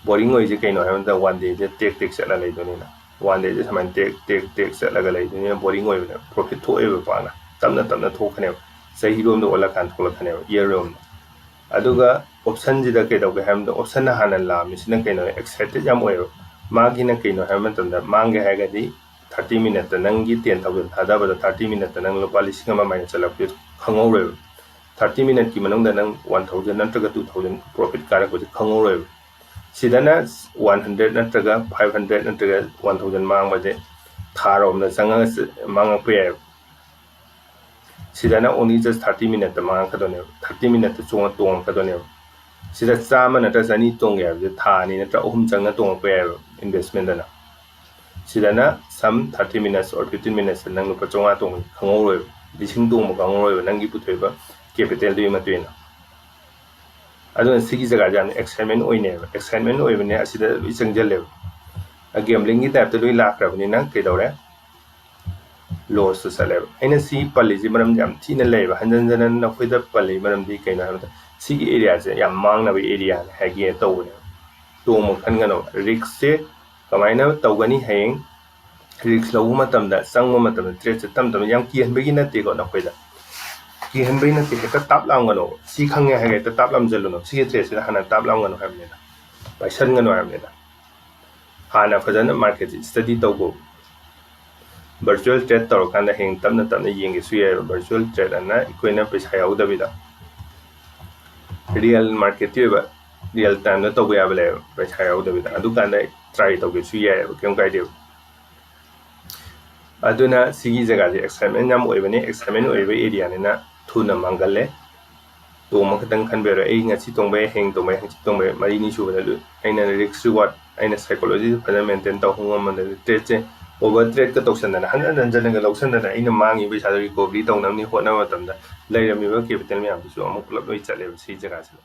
ꯕꯣꯔꯤꯡ ꯑꯣꯏꯔꯤꯁꯦ ꯀꯩꯅꯣ ꯍꯥꯏꯕ ꯃꯇꯝꯗ ꯋꯥꯟ ꯗꯦꯁꯦ ꯇꯦꯛ ꯇꯦꯛ ꯆꯠꯂ ꯂꯩꯗꯣꯏꯅꯤꯅ꯫ ꯋꯥꯟ ꯗꯦꯁꯦ ꯁꯨꯃꯥꯏꯅ ꯇꯦꯛ ꯇꯦꯛ ꯇꯦꯛ ꯆꯠꯂꯒ ꯂꯩꯗꯣꯏꯅꯤꯅ ꯕꯣꯔꯤꯡ ꯑꯣꯏꯕꯅꯦꯕ, ꯄ꯭ꯔꯣꯐꯤꯠ ꯊꯣꯛꯑꯦꯕ ꯄꯥꯛꯅ꯫ ꯇꯞꯅ ꯇꯞꯅ ꯊꯣꯛꯀꯅꯦꯕ, ꯆꯍꯤꯔꯣꯝꯗ ꯑꯣꯜꯂꯀꯥꯟꯗ ꯊꯣꯛꯂꯛꯀꯅꯦꯕ, ꯏꯌꯔꯔꯣꯝꯗ꯫ ꯑꯗꯨꯒ ꯑꯣꯞꯁꯟꯁꯤꯗ ꯀꯩꯗꯧꯒꯦ ꯍꯥꯏꯕ ꯃꯇꯝꯗ, ꯑꯣꯞꯁꯟꯅ ꯍꯥꯟꯅ ꯂꯥꯝꯃꯤꯁꯤꯅ ꯀꯩꯅꯣ, ꯑꯦꯛꯁꯥꯏꯇꯦꯠ ꯌꯥꯝ ꯑꯣꯏꯌꯦꯕ꯫ ꯃꯥꯒꯤꯅ ꯀꯩꯅꯣ ꯍꯥꯏꯕ ꯃꯇꯝꯗ, ꯃꯥꯡꯒꯦ ꯍꯥꯏꯔꯒꯗꯤ ꯊꯥꯔꯇꯤ ꯃꯤꯅꯠꯇ ꯅꯪꯒꯤ ꯇꯦꯟ ꯊꯥꯎꯖꯟ ꯊꯥꯗꯕꯗ ꯊꯥꯔꯇꯤ ꯃꯤꯅꯠꯇ ꯅꯪ ꯂꯨꯄꯥ ꯂꯤꯁꯤꯡ ꯑꯃ ꯃꯥꯏꯅ ꯆꯠꯂꯛꯄꯗꯨ ꯈꯪꯍꯧꯔꯣꯏꯕ꯫ ꯊꯥꯔꯇꯤ ꯃꯤꯅꯠꯀꯤ ꯃꯅꯨꯡꯗ ꯅꯪ ꯋꯥꯟ ꯊꯥꯎꯖꯟ ꯅꯠꯇ꯭ꯔꯒ ꯇꯨ ꯊꯥꯎꯖꯟ ꯄ꯭ꯔꯣꯐꯤꯠ ꯀꯥꯔꯛꯄꯁꯦ ꯈꯪꯍꯧꯔꯣꯏꯕ꯫ ꯁꯤꯗꯅ ꯋꯥꯟ ꯍꯟꯗ꯭ꯔꯦꯠ ꯅꯠꯇ꯭ꯔꯒ ꯐꯥꯏꯚ ꯍꯟꯗ꯭ꯔꯦꯠ ꯅꯠꯇ꯭ꯔꯒ ꯋꯥꯟ ꯊꯥꯎꯖꯟ ꯃꯥꯡꯕꯁꯦ ꯊꯥꯔꯣꯝꯗ ꯆꯪꯉꯒ ꯆ-, ꯃꯥꯡꯉꯛꯄ ꯌꯥꯏꯑꯕ꯫ ꯁꯤꯗꯅ only just ꯊꯥꯔꯇꯤ ꯃꯤꯅꯠꯇ ꯃꯥꯡꯉꯛꯀꯗꯣꯏꯅꯦꯕ, ꯊꯥꯔꯇꯤ ꯃꯤꯅꯠꯇ ꯆꯣꯡꯉ ꯇꯣꯡꯉꯛꯀꯗꯣꯏꯅꯦꯕ꯫ ꯁꯤꯗ ꯆꯥꯝꯃ ꯅꯠꯇ꯭ꯔ ꯆꯅꯤ ꯇꯣꯡꯒꯦ ꯍꯥꯏꯕꯁꯦ ꯊꯥ ꯑꯅꯤ ꯅꯠꯇ꯭ꯔ ꯑꯍꯨꯝ ꯆꯪꯅ ꯇꯣꯡꯉꯛꯄ ꯌꯥꯏꯑꯕ ꯏꯟꯚꯦꯁꯃꯦꯟꯗꯅ꯫ ꯁꯤꯗꯅ some thirty minutes or fifteen minutes ꯅꯪ ꯂꯨꯄꯥ ꯆꯥꯝꯃꯉꯥ ꯇꯣꯡꯕ ꯈꯪꯍꯧꯔꯣꯏꯕ, ꯂꯤꯁꯤꯡ ꯇꯣꯡꯕ ꯈꯪꯍꯧꯔꯣꯏꯕ, ꯅꯪꯒꯤ ꯄꯨꯊꯣꯛꯏꯕ ꯀꯦꯄꯤꯇꯦꯜꯗꯨꯒꯤ ꯃꯇꯨꯡ ꯏꯟꯅ꯫ ꯑꯗꯨꯅ ꯁꯤꯒꯤ ꯖꯒꯥꯁꯦ ꯌꯥꯝꯅ ꯑꯦꯛꯁꯥꯏꯠꯃꯦꯟ ꯑꯣꯏꯅꯦꯕ, ꯑꯦꯛꯁꯥꯏꯠꯃꯦꯟ ꯑꯣꯏꯕꯅꯦ, ꯑꯁꯤꯗ ꯂꯣꯏ ꯆꯪꯁꯤꯜꯂꯦꯕ꯫ ꯒꯦꯝꯕ꯭ꯂꯤꯡꯒꯤ ꯇꯥꯏꯞꯇ ꯂꯣꯏ ꯂꯥꯛꯈ꯭ꯔꯕꯅꯤꯅ ꯀꯩꯗꯧꯔꯦ? ꯂꯣꯁꯇ ꯆꯠꯂꯦꯕ꯫ ꯑꯩꯅ ꯁꯤ ꯄꯜꯂꯤꯁꯤ ꯃꯔꯝꯗꯤ ꯌꯥꯝ ꯊꯤꯅ ꯂꯩꯌꯦꯕ, ꯍꯟꯖꯟ ꯍꯟꯖꯟ ꯅꯈꯣꯏꯗ ꯄꯜꯂꯤ ꯃꯔꯝꯗꯤ ꯀꯩꯅꯣ ꯍꯥꯏꯕꯗ ꯁꯤꯒꯤ ꯑꯦꯔꯤꯌꯥꯁꯦ ꯌꯥꯝ ꯃꯥꯡꯅꯕ ꯑꯦꯔꯤꯌꯥꯅꯤ ꯍꯥꯏꯒꯦ ꯇꯧꯕꯅꯦꯕ꯫ ꯇꯣꯡꯕ ꯈꯟꯒꯅꯣ꯫ ꯔꯤꯛꯁꯁꯦ ꯀꯃꯥꯏꯅ ꯇꯧꯒꯅꯤ? ꯍꯌꯦꯡ ꯔꯤꯛꯁ ꯂꯧꯕ ꯃꯇꯝꯗ, ꯆꯪꯕ ꯃꯇꯝꯗ ꯇ꯭ꯔꯦꯠꯁꯦ ꯇꯞ ꯇꯞꯅ, ꯌꯥꯝ ꯀꯤꯍꯟꯕꯒꯤ ꯅꯠꯇꯦꯀꯣ ꯅꯈꯣꯏꯗ, ꯀꯤꯍꯟꯕꯒꯤ ꯅꯠꯇꯦ, ꯍꯦꯛꯇ ꯇꯥꯞ ꯂꯥꯝꯒꯅꯣ꯫ ꯁꯤ ꯈꯪꯉꯦ ꯍꯥꯏꯔꯒ ꯍꯦꯛꯇ ꯇꯥꯞ ꯂꯥꯝꯁꯤꯜꯂꯨꯅꯣ꯫ ꯁꯤꯒꯤ ꯇ꯭ꯔꯦꯠꯁꯤꯗ ꯍꯥꯟꯅ ꯇꯥꯞ ꯂꯥꯝꯒꯅꯣ ꯍꯥꯏꯕꯅꯤꯗ, ꯄꯥꯏꯁꯟꯒꯅꯣ ꯍꯥꯏꯕꯅꯤꯗ꯫ ꯍꯥꯟꯅ ꯐꯖꯅ ꯃꯥꯔꯀꯦꯠꯁꯤ ꯁ꯭ꯇꯗꯤ ꯇꯧꯕ꯫ ꯚꯔꯆꯨꯋꯦꯜ ꯇ꯭ꯔꯦꯠ ꯇꯧꯔꯀꯥꯟꯗ ꯍꯌꯦꯡ ꯇꯞꯅ ꯇꯞꯅ ꯌꯦꯡꯒꯦꯁꯨ ꯌꯥꯏꯑꯕ꯫ ꯚꯔꯆꯨꯋꯦꯜ ꯇ꯭ꯔꯦꯠ ꯑꯅ ꯑꯩꯈꯣꯏꯅ ꯄꯩꯁꯥ ꯌꯥꯎꯗꯕꯤꯗ ꯔꯤꯌꯦꯜ ꯃꯥꯔꯀꯦꯠꯀꯤ ꯑꯣꯏꯕ ꯔꯤꯌꯦꯜ ꯇꯥꯏꯝꯗ ꯇꯧꯕ ꯌꯥꯕ ꯂꯩꯌꯦꯕ, ꯄꯩꯁꯥ ꯌꯥꯎꯗꯕꯤꯗ꯫ ꯑꯗꯨꯀꯥꯟꯗ ꯇ꯭ꯔꯥꯏ ꯇꯧꯒꯦꯁꯨ ꯌꯥꯏꯑꯕ, ꯀꯩꯝ ꯀꯥꯏꯗꯦꯕ꯫ ꯑꯗꯨꯅ ꯁꯤꯒꯤ ꯖꯒꯥꯁꯦ ꯑꯦꯛꯁꯥꯏꯠꯃꯦꯟ ꯌꯥꯝ ꯑꯣꯏꯕꯅꯦ꯫ ꯑꯦꯛꯁꯥꯏꯠꯃꯦꯟ ꯑꯣꯏꯕ ꯑꯦꯔꯤꯌꯥꯅꯤꯅ ꯊꯨꯅ ꯃꯥꯡꯒꯜꯂꯦ꯫ ꯇꯣꯡꯕ ꯈꯛꯇꯪ ꯈꯟꯕꯤꯔꯣ, "ꯑꯩ ꯉꯁꯤ ꯇꯣꯡꯕ ꯌꯥꯏ, ꯍꯌꯦꯡ ꯇꯣꯡꯕ ꯌꯥꯏ, ꯍꯪꯆꯤꯠ ꯇꯣꯡꯕ ꯌꯥꯏ", ꯃꯔꯤꯅꯤ ꯁꯨꯕꯗ ꯑꯗꯨ ꯑꯩꯅ ꯔꯤꯛꯁ ꯔꯤꯋꯥꯔꯗ, ꯑꯩꯅ ꯁꯥꯏꯀꯣꯂꯣꯖꯤꯗ ꯐꯖꯅ ꯃꯦꯟꯇꯦꯟ ꯇꯧꯕ ꯉꯝꯃꯗꯤ, ꯇ꯭ꯔꯦꯠꯁꯦ ꯑꯣꯚꯔ ꯇ꯭ꯔꯦꯠꯀ ꯇꯧꯁꯟꯗꯅ, ꯍꯟꯖꯟ ꯍꯟꯖꯟꯅꯒ ꯂꯧꯁꯟꯗꯅ, ꯑꯩꯅ ꯃꯥꯡꯉꯤꯕ ꯄꯩꯁꯥꯗꯣ ꯔꯤꯀꯣꯚꯔꯤ ꯇꯧꯅꯕꯅꯤ ꯍꯣꯠꯅꯕ ꯃꯇꯝꯗ ꯂꯩꯔꯝꯃꯤꯕ ꯀꯦꯄꯤꯇꯦꯜ ꯃꯌꯥꯝꯗꯨꯁꯨ ꯑꯃꯨꯛ ꯄꯨꯂꯞ ꯂꯣꯏ ꯆꯠꯂꯦꯕ ꯁꯤ ꯖꯒꯥꯁꯤꯗ꯫